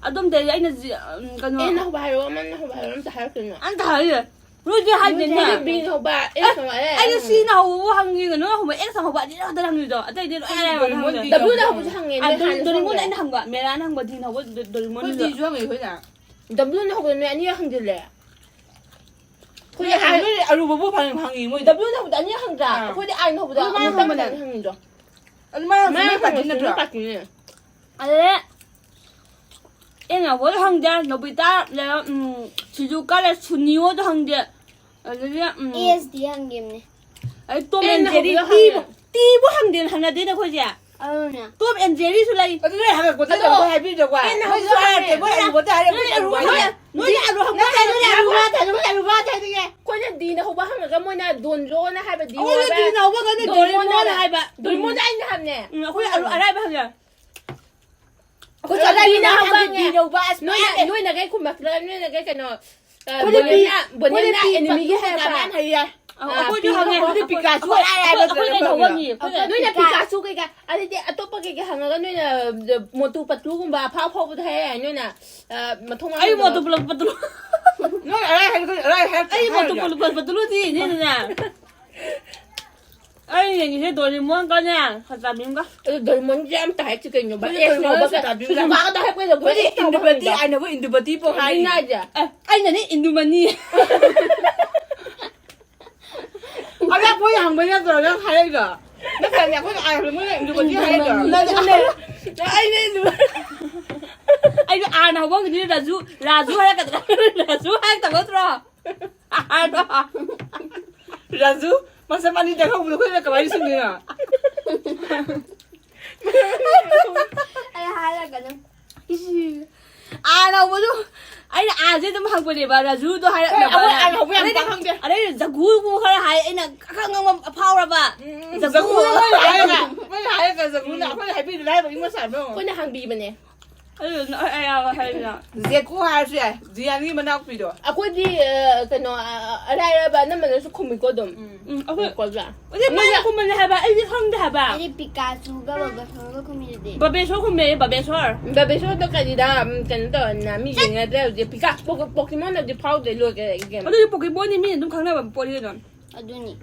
ꯑꯗꯨꯝꯗꯩꯗꯤ ꯑꯩꯅ ꯖꯤ-, ꯎꯝ, ꯀꯩꯅꯣ꯫ ꯑꯦꯟꯅ ꯍꯧꯕ ꯍꯥꯏꯔꯣ, ꯑꯃꯅ ꯍꯧꯕ ꯍꯥꯏꯔꯣ, ꯑꯝꯇ ꯍꯥꯏꯔꯛꯇꯣꯏꯅꯣ? ꯑꯝꯇ ꯍꯥꯏꯔꯛꯑꯣ꯫ ꯅꯣꯏꯗꯤ ꯍꯥꯏꯗꯦꯅꯦ꯫ ꯅꯣꯏꯗꯤ ꯕꯤꯅ ꯍꯧꯕ, ꯑꯦꯁꯅ ꯍꯧꯕ, ꯑꯦ, ꯑꯩꯅ ꯍꯪꯉꯣ꯫ ꯁꯤꯅ ꯍꯧꯕꯕꯨ ꯍꯪꯉꯤ, ꯀꯩꯅꯣꯅ ꯍꯧꯕ, ꯑꯦꯛꯁꯅ ꯍꯧꯕ ꯑꯅꯤꯔꯛ ꯈꯛꯇꯅꯦ ꯍꯪꯉꯤꯗꯣ꯫ ꯑꯇꯩꯗꯤ ꯂꯣꯏ ꯑꯔꯥꯏꯕ ꯉꯥꯛꯇ ꯍꯪꯉꯤꯗꯣ꯫ ꯗꯕ꯭ꯂꯨꯅ ꯍꯧꯕꯁꯨ ꯍꯪꯉꯦ, ꯑ, ꯅꯣꯏ ꯗꯣꯔꯤ-, ꯍꯥꯟꯅꯁꯨ ꯗꯣꯔꯤꯃꯣꯟꯗ ꯍꯪꯉꯦ꯫ ꯑꯩꯅ ꯍꯪꯕ, ꯃꯦꯔꯥꯅ ꯍꯪꯕ, ꯗꯤꯅ ꯍꯧꯕ, ꯗꯣ-, ꯗꯣꯔꯤꯃꯣꯟꯗꯨꯗ꯫ ꯑꯩꯈꯣꯏ ꯗꯤꯁꯨ ꯍꯪꯉꯦ ꯑꯩꯈꯣꯏꯅ꯫ ꯗꯕ꯭ꯂꯨꯅ ꯍꯧꯕꯗ ꯅꯣꯏ ꯑꯅꯤꯔꯛ ꯍꯪꯖꯤꯜꯂꯦ꯫ ꯑꯩꯈꯣꯏꯗꯤ ꯑꯥꯏ- ꯅꯣꯏꯗꯤ ꯑꯔꯨꯕꯕꯨ ꯐꯪ-, ꯐꯪꯉꯤ ꯃꯣꯏꯗꯤ꯫ ꯗꯕ꯭ꯌꯨꯅ ꯍꯧꯕꯗ ꯑꯅꯤ ꯍꯪꯗ꯭ꯔꯥ? ꯑꯥ꯫ ꯑꯩꯈꯣꯏꯗꯤ ꯑꯥꯏꯅ ꯍꯧꯕꯗ ꯑꯗꯨ ꯃꯥꯅ ꯑꯃꯨꯛꯇꯪ ꯍꯪꯕꯅꯦ꯫ ꯈꯛꯇꯅꯤ ꯍꯪꯉꯤꯗꯣ꯫ ꯑꯗꯨ ꯃꯥꯅ ꯍꯧꯕꯗ ꯃꯥꯅ ꯅꯣꯏ ꯄꯥꯔꯇꯤ ꯍꯪꯕꯗ ꯅꯠꯇ꯭ꯔꯣ? ꯅꯣꯏ ꯄꯥꯔꯇꯤꯅꯦ꯫ ꯑꯗꯨꯗ ꯑꯩꯅ ꯍꯣꯏ ꯍꯪꯗꯦ, ꯅꯣꯕꯤꯇꯥ ꯂꯩꯔ, ꯎꯝ, ꯁꯤꯖꯨꯀꯥ ꯂꯩꯔ, ꯁꯨꯅꯤꯑꯣꯗꯣ ꯍꯪꯗꯦ꯫ ꯑꯗꯨꯗꯤ, ꯎꯝ, ꯑꯦꯁ ꯗꯤ ꯍꯪꯈꯤꯕꯅꯦ꯫ ꯑꯩ ꯇꯣꯝ ꯑꯦꯟ ꯑꯦꯟꯅ ꯖꯦꯔꯤ ꯍꯧꯕꯗ ꯇꯤꯕꯨ-, ꯍꯪꯉꯦ꯫ ꯇꯤꯕꯨ ꯍꯪꯗꯦꯅ ꯍꯪꯅꯗꯦꯅꯦ ꯑꯩꯈꯣꯏꯁꯦ꯫ ꯑꯗꯨꯅꯦ꯫ ꯇꯣꯝ ꯑꯦꯟ ꯖꯦꯔꯤꯁꯨ ꯂꯩ꯫ ꯑꯗꯨ ꯅꯣꯏ ꯍꯪꯉꯛꯄꯗ ꯑꯗꯣ ꯀꯩꯝꯇ ꯍꯥꯏꯕꯤꯗ꯭ꯔꯕ? ꯑꯦꯟꯅ ꯅꯣꯏꯁꯨ ꯍꯧꯕꯗ ꯍꯥꯏꯔꯛꯇꯦ, ꯍꯪꯉꯦ꯫ ꯃꯣꯏ ꯑꯔꯨꯕꯗ ꯍꯥꯏꯔꯛꯄ ꯅꯣꯏ ꯑꯔꯨꯕ ꯍꯪꯉꯦ꯫ ꯅꯣꯏ ꯑꯔꯨꯕ ꯍꯪꯉꯦ꯫ ꯅꯣꯏ ꯑꯔꯨꯕ ꯍꯪꯉꯦ꯫ ꯑꯩꯈꯣꯏꯅ ꯗꯤꯅ ꯍꯧꯕ ꯍꯪꯉꯒ ꯃꯣꯏꯅ ꯗꯣꯟꯖꯣꯅ ꯍꯥꯏꯕ ꯗꯤ ꯑꯩꯈꯣꯏꯅ ꯍꯥꯏꯕ꯫ ꯗꯤꯅ ꯍꯧꯕ ꯍꯪꯉꯦ, ꯗꯣꯔꯦꯃꯣꯟ ꯗꯣꯔꯦꯃꯣꯟ ꯍꯥꯏꯕ꯫ ꯍꯥꯏꯕ꯫ ꯎꯝ, ꯑꯩꯈꯣꯏ ꯑꯔꯨ-, ꯑꯔꯥꯏꯕ ꯍꯪꯉꯦ꯫ ꯑꯩꯈꯣꯏ ꯑꯗꯨ ꯑꯔꯥꯏꯕ ꯗꯤꯅ ꯍꯪꯉꯦ꯫ ꯍꯧꯕ ꯍꯪꯉꯦ꯫ ꯗꯤ ꯌꯧꯕ ꯑꯁ ꯅꯣꯏꯅ, ꯃꯌꯥꯝ ꯂꯩ꯫ ꯅꯣꯏꯅ ꯀꯩ ꯈꯨꯝꯃꯛꯇ꯭ꯔꯥ? ꯅꯣꯏꯅ ꯀꯩ ꯀꯩꯅꯣ, ꯑ, ꯑꯩꯈꯣꯏꯗꯤ ꯕꯣꯅꯤꯌꯝꯅ, ꯄꯤ-, ꯕꯣꯅꯤꯌꯝꯅ ꯑꯩꯈꯣꯏꯗꯤ ꯄꯤ ꯑꯦꯅꯤꯃꯤꯒꯤ ꯄꯥꯛꯇꯣꯛꯄ ꯍꯥꯏꯔꯛꯄ꯫ ꯃꯌꯥꯝ ꯍꯩꯌꯦ꯫ ꯑ, ꯑ, ꯑꯩꯈꯣꯏꯁꯨ ꯄꯤ ꯍꯪꯉꯦ꯫ ꯄꯥꯛꯇꯣꯛꯄ ꯑꯩꯈꯣꯏ ꯀꯩꯅꯣ ꯍꯪꯉꯤ꯫ ꯑꯩꯈꯣꯏ ꯅꯣꯏꯅ ꯄꯤꯀꯥ-, ꯄꯤꯀꯥꯆꯨ ꯀꯩꯀꯥ, ꯑꯗꯩꯗꯤ ꯑꯇꯣꯞꯄ ꯀꯩꯀꯩ ꯍꯪꯉꯒ ꯅꯣꯏꯅ, ꯑ, ꯃꯣꯇꯨ ꯄꯇꯂꯨꯒꯨꯝꯕ ꯑꯐꯥꯎ ꯑꯐꯥꯎꯕꯗꯣ ꯍꯥꯏꯔꯛꯑꯦ ꯅꯣꯏꯅ, ꯑ, ꯃꯊꯣꯡ ꯃꯔꯝ ꯑꯩ ꯈꯪꯗꯕ꯫ ꯃꯣꯇꯨ ꯄꯇꯂꯨ, ꯄꯇꯂꯨ꯫ ꯅꯣꯏ ꯑꯔꯥꯏ ꯍꯥꯏꯔꯛꯀꯅꯨ, ꯑꯔꯥꯏ ꯍꯥꯏꯔꯛꯀꯅꯨ ꯑꯩ ꯃꯣꯇꯨ ꯍꯥꯏꯔꯛꯀꯅꯨ꯫ ꯄꯇꯂꯨ, ꯄꯇꯂꯨꯗꯤ ꯏꯅꯦꯗꯅ꯫ ꯑꯩ ꯌꯦꯡꯉꯤꯁꯦ ꯗꯣꯔꯤꯃꯣꯟꯒꯅꯦ, ꯁꯇꯥꯕꯤꯝꯒ꯫ ꯑꯗꯨ ꯗꯣꯔꯤꯃꯣꯟꯁꯦ ꯌꯥꯝ ꯇꯥꯏ ꯁꯤ ꯀꯩꯅꯣꯕ? ꯑꯩꯈꯣꯏꯗꯤ ꯑꯦꯁ ꯗꯣꯔꯤꯃꯣꯟꯒ ꯅꯣꯕ ꯁꯇꯥꯕꯤꯝꯒ꯫ ꯁꯨꯖꯨꯀꯥꯒꯗꯣ ꯍꯥꯏꯔꯛꯄꯩꯗꯣ ꯑꯩꯈꯣꯏꯗꯤ ꯑꯩꯈꯣꯏꯗꯤ ꯏꯟꯗꯨꯄꯇꯤ, ꯇꯥꯕ ꯑꯩꯅꯕꯨ ꯏꯟꯗꯨꯄꯇꯤ ꯄꯣꯛ ꯍꯥꯏꯔꯤ꯫ ꯑꯗꯨꯅ ꯍꯥꯏꯁꯦ꯫ ꯑꯦ, ꯑꯩꯅꯅꯦ ꯏꯟꯗꯨꯃꯅꯤ꯫ ꯑꯗ ꯑꯩꯈꯣꯏ ꯍꯪꯕ ꯅꯠꯇ꯭ꯔꯣ ꯅꯪ ꯍꯥꯏꯔꯛꯏꯗꯣ? ꯅꯠꯇ꯭ꯔꯅꯦ ꯑꯩꯈꯣꯏꯅ ꯑꯥꯏ ꯍꯪꯕ ꯅꯣꯏꯅ ꯏꯟꯗꯨꯄꯇꯤ ꯍꯥꯏꯔꯛꯏꯗꯣ? ꯅꯪ ꯑꯗꯨꯅꯦ꯫ ꯑꯩꯅ ꯏꯟꯗꯨ-, ꯑꯩꯅ ꯑꯥꯔꯅ ꯍꯧꯕ ꯑꯃꯒꯤꯗꯤ ꯔꯥꯖꯨ, ꯔꯥꯖꯨ ꯍꯥꯏꯔꯛꯀꯗ꯭ꯔꯥ? ꯔꯥꯖꯨ ꯍꯥꯏꯔꯛꯇꯕ ꯅꯠꯇ꯭ꯔꯣ? ꯑꯥꯔꯗꯣ꯫ ꯔꯥꯖꯨ, ꯃꯁꯝ ꯑꯅꯤ ꯇꯦꯛꯍꯧꯕꯗꯣ ꯑꯩꯈꯣꯏꯅ ꯀꯃꯥꯏꯅ ꯁꯨꯝꯗꯣꯏꯅꯣ? ꯑꯩ ꯍꯥꯏꯔꯛꯀꯅꯨ꯫ ꯏꯁ꯫ ꯑꯥꯔꯅ ꯍꯧꯕꯗꯣ, ꯑꯩꯅ ꯑꯥꯔꯁꯦ ꯑꯗꯨꯝ ꯍꯪꯕꯅꯦꯕ, ꯔꯥꯖꯨꯗꯣ ꯍꯥꯏꯔꯛꯅꯕ꯫ ꯍꯣꯏ, ꯑꯩꯈꯣꯏ ꯑꯥꯔꯅ ꯍꯧꯕ ꯌꯥꯝ ꯑꯗꯩꯗꯤ, ꯄꯥꯛ ꯈꯪꯗꯦ꯫ ꯑꯗꯩꯗꯤ ꯖꯒꯨꯒꯨꯝꯕ ꯈꯔ ꯍꯥꯏ, ꯑꯩꯅ ꯑꯈꯪ ꯑꯃ ꯐꯥꯎꯔꯕ꯫ ꯎꯝ, ꯖꯒꯨ ꯖꯒꯨ ꯃꯣꯏꯅ ꯍꯥꯏꯔꯒ, ꯃꯣꯏꯅ ꯍꯥꯏꯔꯒ ꯖꯒꯨꯅ ꯎꯝ꯫ ꯑꯩꯈꯣꯏꯅ ꯍꯥꯏꯕꯤꯗ꯭ꯔꯦ ꯍꯥꯏꯕ ꯏꯃꯣ ꯁꯥꯕ꯭ꯔꯣ? ꯑꯩꯈꯣꯏꯅ ꯍꯪꯕꯤꯕꯅꯦ꯫ ꯑꯗꯨꯗꯨꯅ ꯑꯩ ꯑꯌꯥꯕ ꯍꯥꯏꯔꯤꯅ꯫ ꯖꯦꯀꯣ ꯍꯥꯏꯔꯁꯨ ꯌꯥꯏ, ꯖꯤꯌꯥꯟꯒꯤ ꯃꯅꯥꯎꯄꯤꯗꯣ꯫ ꯑꯩꯈꯣꯏꯗꯤ, ꯑ, ꯀꯩꯅꯣ, ꯑ, ꯑꯔꯥꯏ ꯑꯔꯥꯏꯕ ꯑꯅꯝꯕꯅꯁꯨ ꯈꯨꯝꯃꯤꯀꯣ ꯑꯗꯨꯝ꯫ ꯎꯝ, ꯑꯩꯈꯣꯏ ꯈꯨꯝꯃꯤꯀꯣ ꯑꯗꯨꯝ꯫ ꯑꯗꯨ ꯃꯣꯏꯅ ꯈꯨꯝꯕꯅꯦ ꯍꯥꯏꯕ, ꯑꯩꯗꯤ ꯈꯪꯗꯦ ꯍꯥꯏꯕ꯫ ꯑꯩꯗꯤ ꯄꯤꯀꯥꯆꯨꯒ ꯕꯕꯥꯁꯣꯔꯒ ꯈꯨꯝꯃꯤꯗꯨꯗꯤ꯫ ꯕꯕꯦꯁꯣꯔ ꯈꯨꯝꯃꯦ, ꯕꯕꯦꯁꯣꯔ꯫ ꯕꯕꯦꯁꯣꯔꯗꯣ ꯀꯔꯤꯗ, ꯎꯝ, ꯀꯩꯅꯣ ꯇꯧꯔꯅꯤꯅ ꯃꯤ ꯌꯦꯡꯅꯗ꯭ꯔꯦ ꯍꯧꯖꯤꯛ꯫ ꯄꯤꯀꯥ-, ꯄꯣ-, ꯄꯣꯀꯤꯃꯣꯟꯅꯗꯤ ꯐꯥꯎꯗ꯭ꯔꯦ, ꯂꯣꯏꯈ꯭ꯔꯦ ꯒꯦꯝ꯫ ꯑꯗꯨꯗꯤ ꯄꯣꯀꯤꯃꯣꯟꯗꯤ ꯃꯤ ꯑꯗꯨꯝ ꯈꯪꯅꯕ ꯄꯣꯠꯅꯤ ꯀꯩꯅꯣ꯫ ꯑꯗꯨꯅꯤ꯫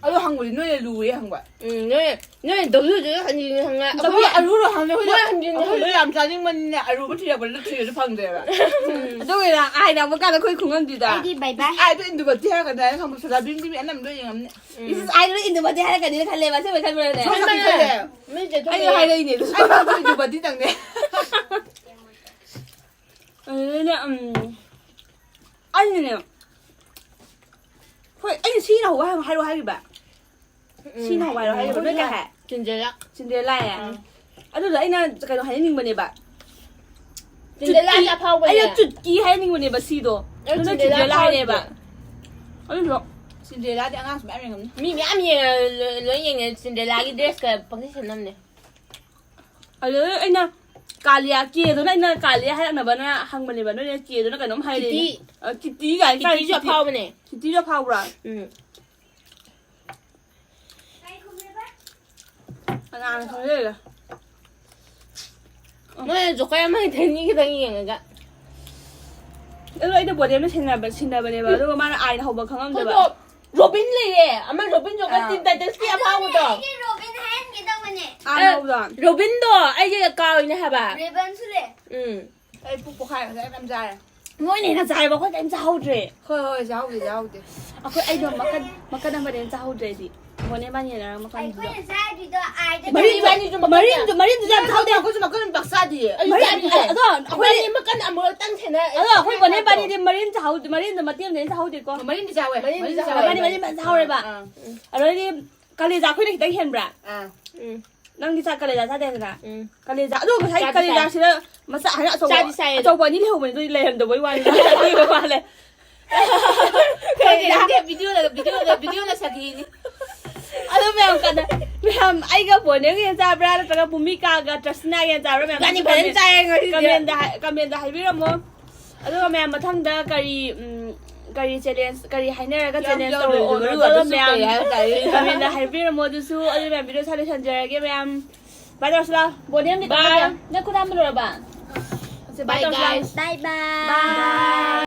ꯑꯗꯣ ꯍꯪꯕꯗꯤ ꯅꯣꯏꯅ ꯂꯨꯏꯌꯦ ꯍꯪꯕ꯫ ꯎꯝ, ꯅꯣꯏ, ꯅꯣꯏ ꯗꯧꯁꯨ ꯍꯧꯖꯤꯛ ꯍꯟꯖꯤꯟ ꯍꯟꯖꯤꯟ ꯍꯪꯉꯦ꯫ ꯑꯩꯈꯣꯏ ꯑꯩꯈꯣꯏ ꯑꯔꯨꯕ ꯍꯪꯉꯦ, ꯑꯩꯈꯣꯏ ꯃꯣꯏ ꯍꯟꯖꯤꯟ ꯑꯩꯈꯣꯏ ꯍꯟꯖꯤꯟ ꯌꯥꯝ ꯆꯥꯅꯤꯡꯕꯅꯤꯅ ꯑꯔꯨꯕ ꯊꯤꯔꯛꯄꯗ ꯊꯤꯔꯁꯨ ꯐꯪꯗ꯭ꯔꯦꯕ꯫ ꯑꯗꯨꯒꯤꯅ ꯑꯥꯏꯅ ꯑꯃꯨꯛ ꯀꯥꯟꯗ ꯑꯩꯈꯣꯏ ꯈꯨꯡꯒꯪꯗꯨꯗ꯫ ꯑꯩꯗꯤ ꯕꯥꯏ ꯕꯥꯏ꯫ ꯑꯥꯏꯗꯣ ꯏꯟꯗꯨꯕꯗꯤ ꯍꯥꯏꯔꯛꯀꯅꯤ ꯍꯥꯏꯅ ꯈꯪꯕ ꯁꯣꯗꯥꯕꯤꯝꯗꯤ ꯃꯤ ꯑꯅꯝꯕ ꯂꯣꯏ ꯌꯦꯡꯉꯝꯅꯤ꯫ ꯎꯝ꯫ ꯏꯁ, ꯑꯥꯏꯗꯣ ꯏꯟꯗꯨꯕꯗꯤ ꯍꯥꯏꯔꯛꯀꯅꯤꯅ ꯈꯜꯂꯦꯕ, ꯑꯁꯦꯡꯕꯩ ꯈꯟꯕ꯭ꯔꯅꯦ? ꯁꯣꯝ ꯅꯥꯀꯟ ꯈꯜꯂꯦ꯫ ꯃꯤ ꯆꯦ ꯑꯩꯁꯨ ꯊꯣꯛꯂꯛꯑꯦ꯫ ꯍꯥꯏꯔꯛꯏꯅꯦ ꯑꯗꯨꯁꯨ꯫ ꯑꯩ ꯏꯟꯗꯨꯕꯗꯤ ꯇꯪꯅꯦ꯫ ꯑꯗꯨꯅꯦ, ꯎꯝ, ꯑꯩꯅꯅꯦ, ꯍꯣꯏ, ꯑꯩꯅ ꯁꯤꯅ ꯍꯧꯕ ꯍꯥꯏꯔꯣ ꯍꯥꯏꯔꯤꯕ? ꯎꯝ꯫ ꯁꯤꯅ ꯍꯧꯕ ꯍꯥꯏꯔꯣ ꯍꯥꯏꯔꯤꯕ? ꯅꯣꯏ ꯀꯩ ꯍꯥꯏ? ꯆꯤꯟꯖꯦꯂꯥ꯫ ꯆꯤꯟꯗꯦꯂꯥ ꯍꯥꯏꯌꯦ? ꯎꯝ꯫ ꯑꯗꯨꯗꯣ ꯑꯩꯅ ꯀꯩꯅꯣ ꯍꯥꯏꯅꯤꯡꯕꯅꯦꯕ꯫ ꯆꯤꯟꯖꯦꯂꯥꯗꯤ ꯆꯨꯠꯀꯤ, ꯑꯐꯥꯎꯕꯅꯦ꯫ ꯑꯩꯅ ꯆꯨꯠꯀꯤ ꯍꯥꯏꯅꯤꯡꯕꯅꯦꯕ ꯁꯤꯗꯣ꯫ ꯑꯗꯨ ꯑꯗꯨꯅ ꯆꯤꯟꯖꯦꯂꯥ ꯆꯤꯟꯖꯦꯂꯥ ꯍꯥꯏꯅꯦꯕ꯫ ꯑꯐꯥꯎꯕꯅꯦ꯫ ꯑꯗꯨꯗꯣ ꯆꯤꯟꯗꯦꯂꯥꯗꯤ ꯑꯉꯥꯡꯁꯨ ꯃꯌꯥꯝ ꯌꯦꯡꯉꯝꯅꯤ꯫ ꯃꯤ ꯃꯌꯥꯝ ꯌꯦꯡꯉ-, ꯂꯣꯏ, ꯂꯣꯏ ꯌꯦꯡꯉꯦ꯫ ꯆꯤꯟꯖꯦꯂꯥꯒꯤ dressꯀ ꯄꯪꯁꯦꯠ ꯁꯦꯠꯅꯕꯅꯦ꯫ ꯑꯗꯨꯗ ꯑꯩꯅ ꯀꯥꯂꯤꯌꯥ, ꯀꯦꯗꯨꯅ ꯑꯩꯅ ꯀꯥꯂꯤꯌꯥ ꯍꯥꯏꯔꯛꯅꯕꯅ ꯍꯪꯕꯅꯦꯕ, ꯅꯣꯏꯅ ꯀꯦꯗꯨꯅ ꯀꯩꯅꯣꯝ ꯍꯥꯏꯔꯛꯑꯦ꯫ ꯀꯤꯇꯤ꯫ ꯑ, ꯀꯤꯇꯤ ꯀꯥꯏꯅ ꯀꯥꯏ ꯀꯤꯇꯤꯁꯨ ꯀꯤꯇꯤ? ꯑꯐꯥꯎꯕꯅꯦ꯫ ꯀꯤꯇꯤꯁꯨ ꯑꯐꯥꯎꯕ꯭ꯔꯥ? ꯎꯝ꯫ ꯀꯅꯥꯅ ꯈꯪꯖꯩꯕ? ꯅꯣꯏ ꯖꯣꯀꯔ ꯑꯃ ꯈꯤꯇꯪ ꯃꯤ ꯈꯤꯇꯪ ꯌꯦꯡꯉꯒ꯫ ꯑꯗꯣ ꯑꯩꯗꯣ ꯕꯣꯗꯦꯝꯅ ꯁꯤꯟꯅꯕ-, ꯁꯤꯟꯅꯕꯅꯦꯕ, ꯑꯗꯨꯒ ꯃꯥꯅ ꯑꯥꯏꯅ ꯍꯧꯕ ꯈꯪꯉꯝꯗꯕ꯫ ꯑꯩꯈꯣꯏꯗꯣ ꯔꯣꯕꯤꯟ ꯂꯩꯌꯦ, ꯑꯃ ꯔꯣꯕꯤꯟ ꯖꯣꯀꯔ ꯑꯥ꯫ ꯇꯤꯟ ꯇꯥꯏꯇꯟꯁꯀꯤ ꯑꯐꯥꯎꯕꯗꯣ꯫ ꯑꯩꯗꯤ ꯔꯣꯕꯤꯟ ꯍꯥꯏꯍꯟꯒꯦ ꯇꯧꯕꯅꯦ꯫ ꯑꯥꯏꯅ ꯑ, ꯍꯧꯕꯗꯣ꯫ ꯔꯣꯕꯤꯟꯗꯣ ꯑꯩꯒꯤ ꯀꯥ ꯑꯣꯏꯅ ꯍꯥꯏꯕ꯫ ꯔꯦꯕꯟꯁꯨ ꯂꯩ꯫ ꯎꯝ꯫ ꯑꯩ ꯄꯨꯛ ꯄꯣꯛꯈꯥꯏ ꯉꯁꯥꯏ ꯌꯥꯝ ꯆꯥꯔꯦ꯫ ꯃꯣꯏꯅ ꯍꯦꯟꯅ ꯆꯥꯏꯕ, ꯑꯩꯈꯣꯏ ꯀꯔꯤꯝ ꯆꯥꯍꯧꯗ꯭ꯔꯦ꯫ ꯍꯣꯏ, ꯍꯣꯏ, ꯆꯥꯍꯧꯗꯦ, ꯆꯥꯍꯧꯗꯦ꯫ ꯑꯩꯈꯣꯏ, ꯑꯩꯗꯣ ꯃꯀꯟ, ꯃꯀꯟ ꯑꯃꯗꯤ ꯆꯥꯍꯧꯗ꯭ꯔꯦ ꯑꯩꯗꯤ꯫ ꯕꯣꯅꯦ ꯏꯕꯥꯅꯤ ꯌꯦꯟꯅꯔꯒ ꯃꯀꯟꯗꯨꯗ꯫ ꯑꯩꯈꯣꯏꯅ ꯆꯥꯔꯤꯗꯣ ꯑꯥꯏꯗ ꯃꯔꯤꯟ-, ꯆꯥꯏ꯫ ꯃꯔꯤꯟꯁꯨ, ꯃꯔꯤꯟꯁꯨ ꯌꯥꯝ ꯆꯥꯍꯧꯗꯦ꯫ ꯑꯩꯈꯣꯏꯁꯨ ꯃꯀꯟ ꯄꯥꯛ ꯆꯥꯗꯤꯌꯦ꯫ ꯑꯩꯁꯨ ꯃꯔꯤꯟ-, ꯆꯥꯗꯤꯌꯦ꯫ ꯑꯗꯣ ꯑꯩꯈꯣꯏ ꯏꯕꯥꯅꯤ ꯃꯀꯟ ꯑꯃꯨꯔꯛꯇꯪ ꯁꯦꯟꯅ-, ꯑꯗꯣ ꯑꯩꯈꯣꯏ ꯕꯣꯅꯦ ꯏꯕꯥꯅꯤꯗꯤ ꯃꯔꯤꯟ ꯆꯥꯍꯧꯗꯦ, ꯃꯔꯤꯟꯗꯣ ꯃꯇꯦꯛ ꯑꯃꯗꯤ ꯆꯥꯍꯧꯗꯦꯀꯣ꯫ ꯃꯔꯤꯟꯗꯤ ꯆꯥꯍꯧꯋꯦ꯫ ꯃꯔꯤꯟꯗꯤ ꯃꯔꯤꯟꯗꯤ ꯆꯥꯍꯧꯋꯦ꯫ ꯆꯥꯍꯧꯋꯦ꯫ ꯏꯕꯥꯅꯤ ꯃꯔꯤꯟ ꯐꯖꯅ ꯆꯥꯍꯧꯔꯦꯕ꯫ ꯑꯥ꯫ ꯑꯗꯩꯗꯤ ꯀꯂꯦꯖꯥ ꯑꯩꯈꯣꯏꯅ ꯈꯤꯇꯪ ꯍꯦꯟꯕ꯭ꯔꯥ? ꯑꯥ꯫ ꯎꯝ꯫ ꯅꯪꯗꯤ ꯆꯥ-, ꯀꯂꯦꯖꯥ ꯆꯥꯗꯦꯗꯅ? ꯎꯝ꯫ ꯀꯂꯦꯖꯥ, ꯑꯗꯣ ꯉꯁꯥꯏ ꯆꯥꯗꯤ ꯆꯥꯏ꯫ ꯀꯂꯦꯖꯥꯁꯤꯗ ꯃꯆꯥ ꯍꯥꯏꯅ ꯑꯆꯧꯕ, ꯆꯥꯗꯤ ꯆꯥꯏ ꯑꯗꯣ꯫ ꯑꯆꯧꯕ ꯑꯅꯤ ꯂꯩꯍꯧꯕꯅꯦ, ꯑꯗꯨꯗꯤ ꯂꯩꯔꯝꯗꯕꯩ ꯋꯥꯅꯤ꯫ ꯂꯩꯔꯝꯗꯕ ꯃꯥꯜꯂꯦ꯫ ꯈꯪꯗꯦ, ꯈꯪꯗꯦ, ꯚꯤꯗꯤꯑꯣꯗ, ꯚꯤꯗꯤꯑꯣꯗ, ꯚꯤꯗꯤꯑꯣꯅ ꯁꯥꯊꯤꯅꯤ꯫ ꯑꯗꯣ ꯃꯌꯥꯝ ꯀꯟꯅ, ꯃꯌꯥꯝ ꯑꯩꯒ ꯕꯣꯅꯦꯒ ꯍꯦꯟ ꯆꯥꯕ꯭ꯔꯥ ꯅꯠꯇ꯭ꯔꯒ ꯚꯨꯃꯤꯀꯥꯒ ꯇ꯭ꯔꯁꯅꯥꯒ ꯍꯦꯟ ꯆꯥꯕ꯭ꯔꯥ ꯃꯌꯥꯝ ꯏꯕꯥꯅꯤ ꯐꯖꯅ ꯆꯥꯏꯌꯦ ꯉꯁꯤꯗꯤ꯫ ꯀꯃꯦꯟꯗ ꯍꯥꯏ-, ꯀꯃꯦꯟꯗ ꯍꯥꯏꯕꯤꯔꯝꯃꯣ꯫ ꯑꯗꯨꯒ ꯃꯌꯥꯝ ꯃꯊꯪꯗ ꯀꯔꯤ, ꯎꯝ, ꯀꯔꯤ challenge, ꯀꯔꯤ ꯍꯥꯏꯅꯔꯒ ꯌꯥꯝ challenge ꯌꯧꯔꯦ, ꯇꯧꯔꯣꯏꯗꯣꯏꯅꯣ? ꯑꯣꯏꯔꯣꯏꯗꯕ ꯑꯗꯨꯁꯨ ꯃꯌꯥꯝ ꯀꯩ ꯍꯥꯏꯕ ꯇꯥꯔꯦ? ꯀꯃꯦꯟꯗ ꯍꯥꯏꯕꯤꯔꯝꯃꯣ꯫ ꯑꯗꯨꯁꯨ ꯑꯗꯨ ꯃꯌꯥꯝ ꯚꯤꯗꯤꯑꯣ ꯁ꯭ꯋꯥꯏ ꯂꯣꯏꯁꯟꯖꯔꯒꯦ ꯃꯌꯥꯝ꯫ ꯕꯥꯏ ꯇꯧꯔꯁꯤ ꯂꯥꯎ꯫ ꯕꯣꯅꯦꯝꯗꯤ bye꯫ ꯀꯥꯟꯅꯗꯦ꯫ ꯅꯪ ꯈꯨꯠ ꯍꯥꯝꯕ ꯂꯣꯏꯔꯕ? ꯁꯦ, bye bye, ꯇꯧꯔꯁꯤ ꯂꯥꯎ꯫ Guys꯫ Bye bye꯫ Bye꯫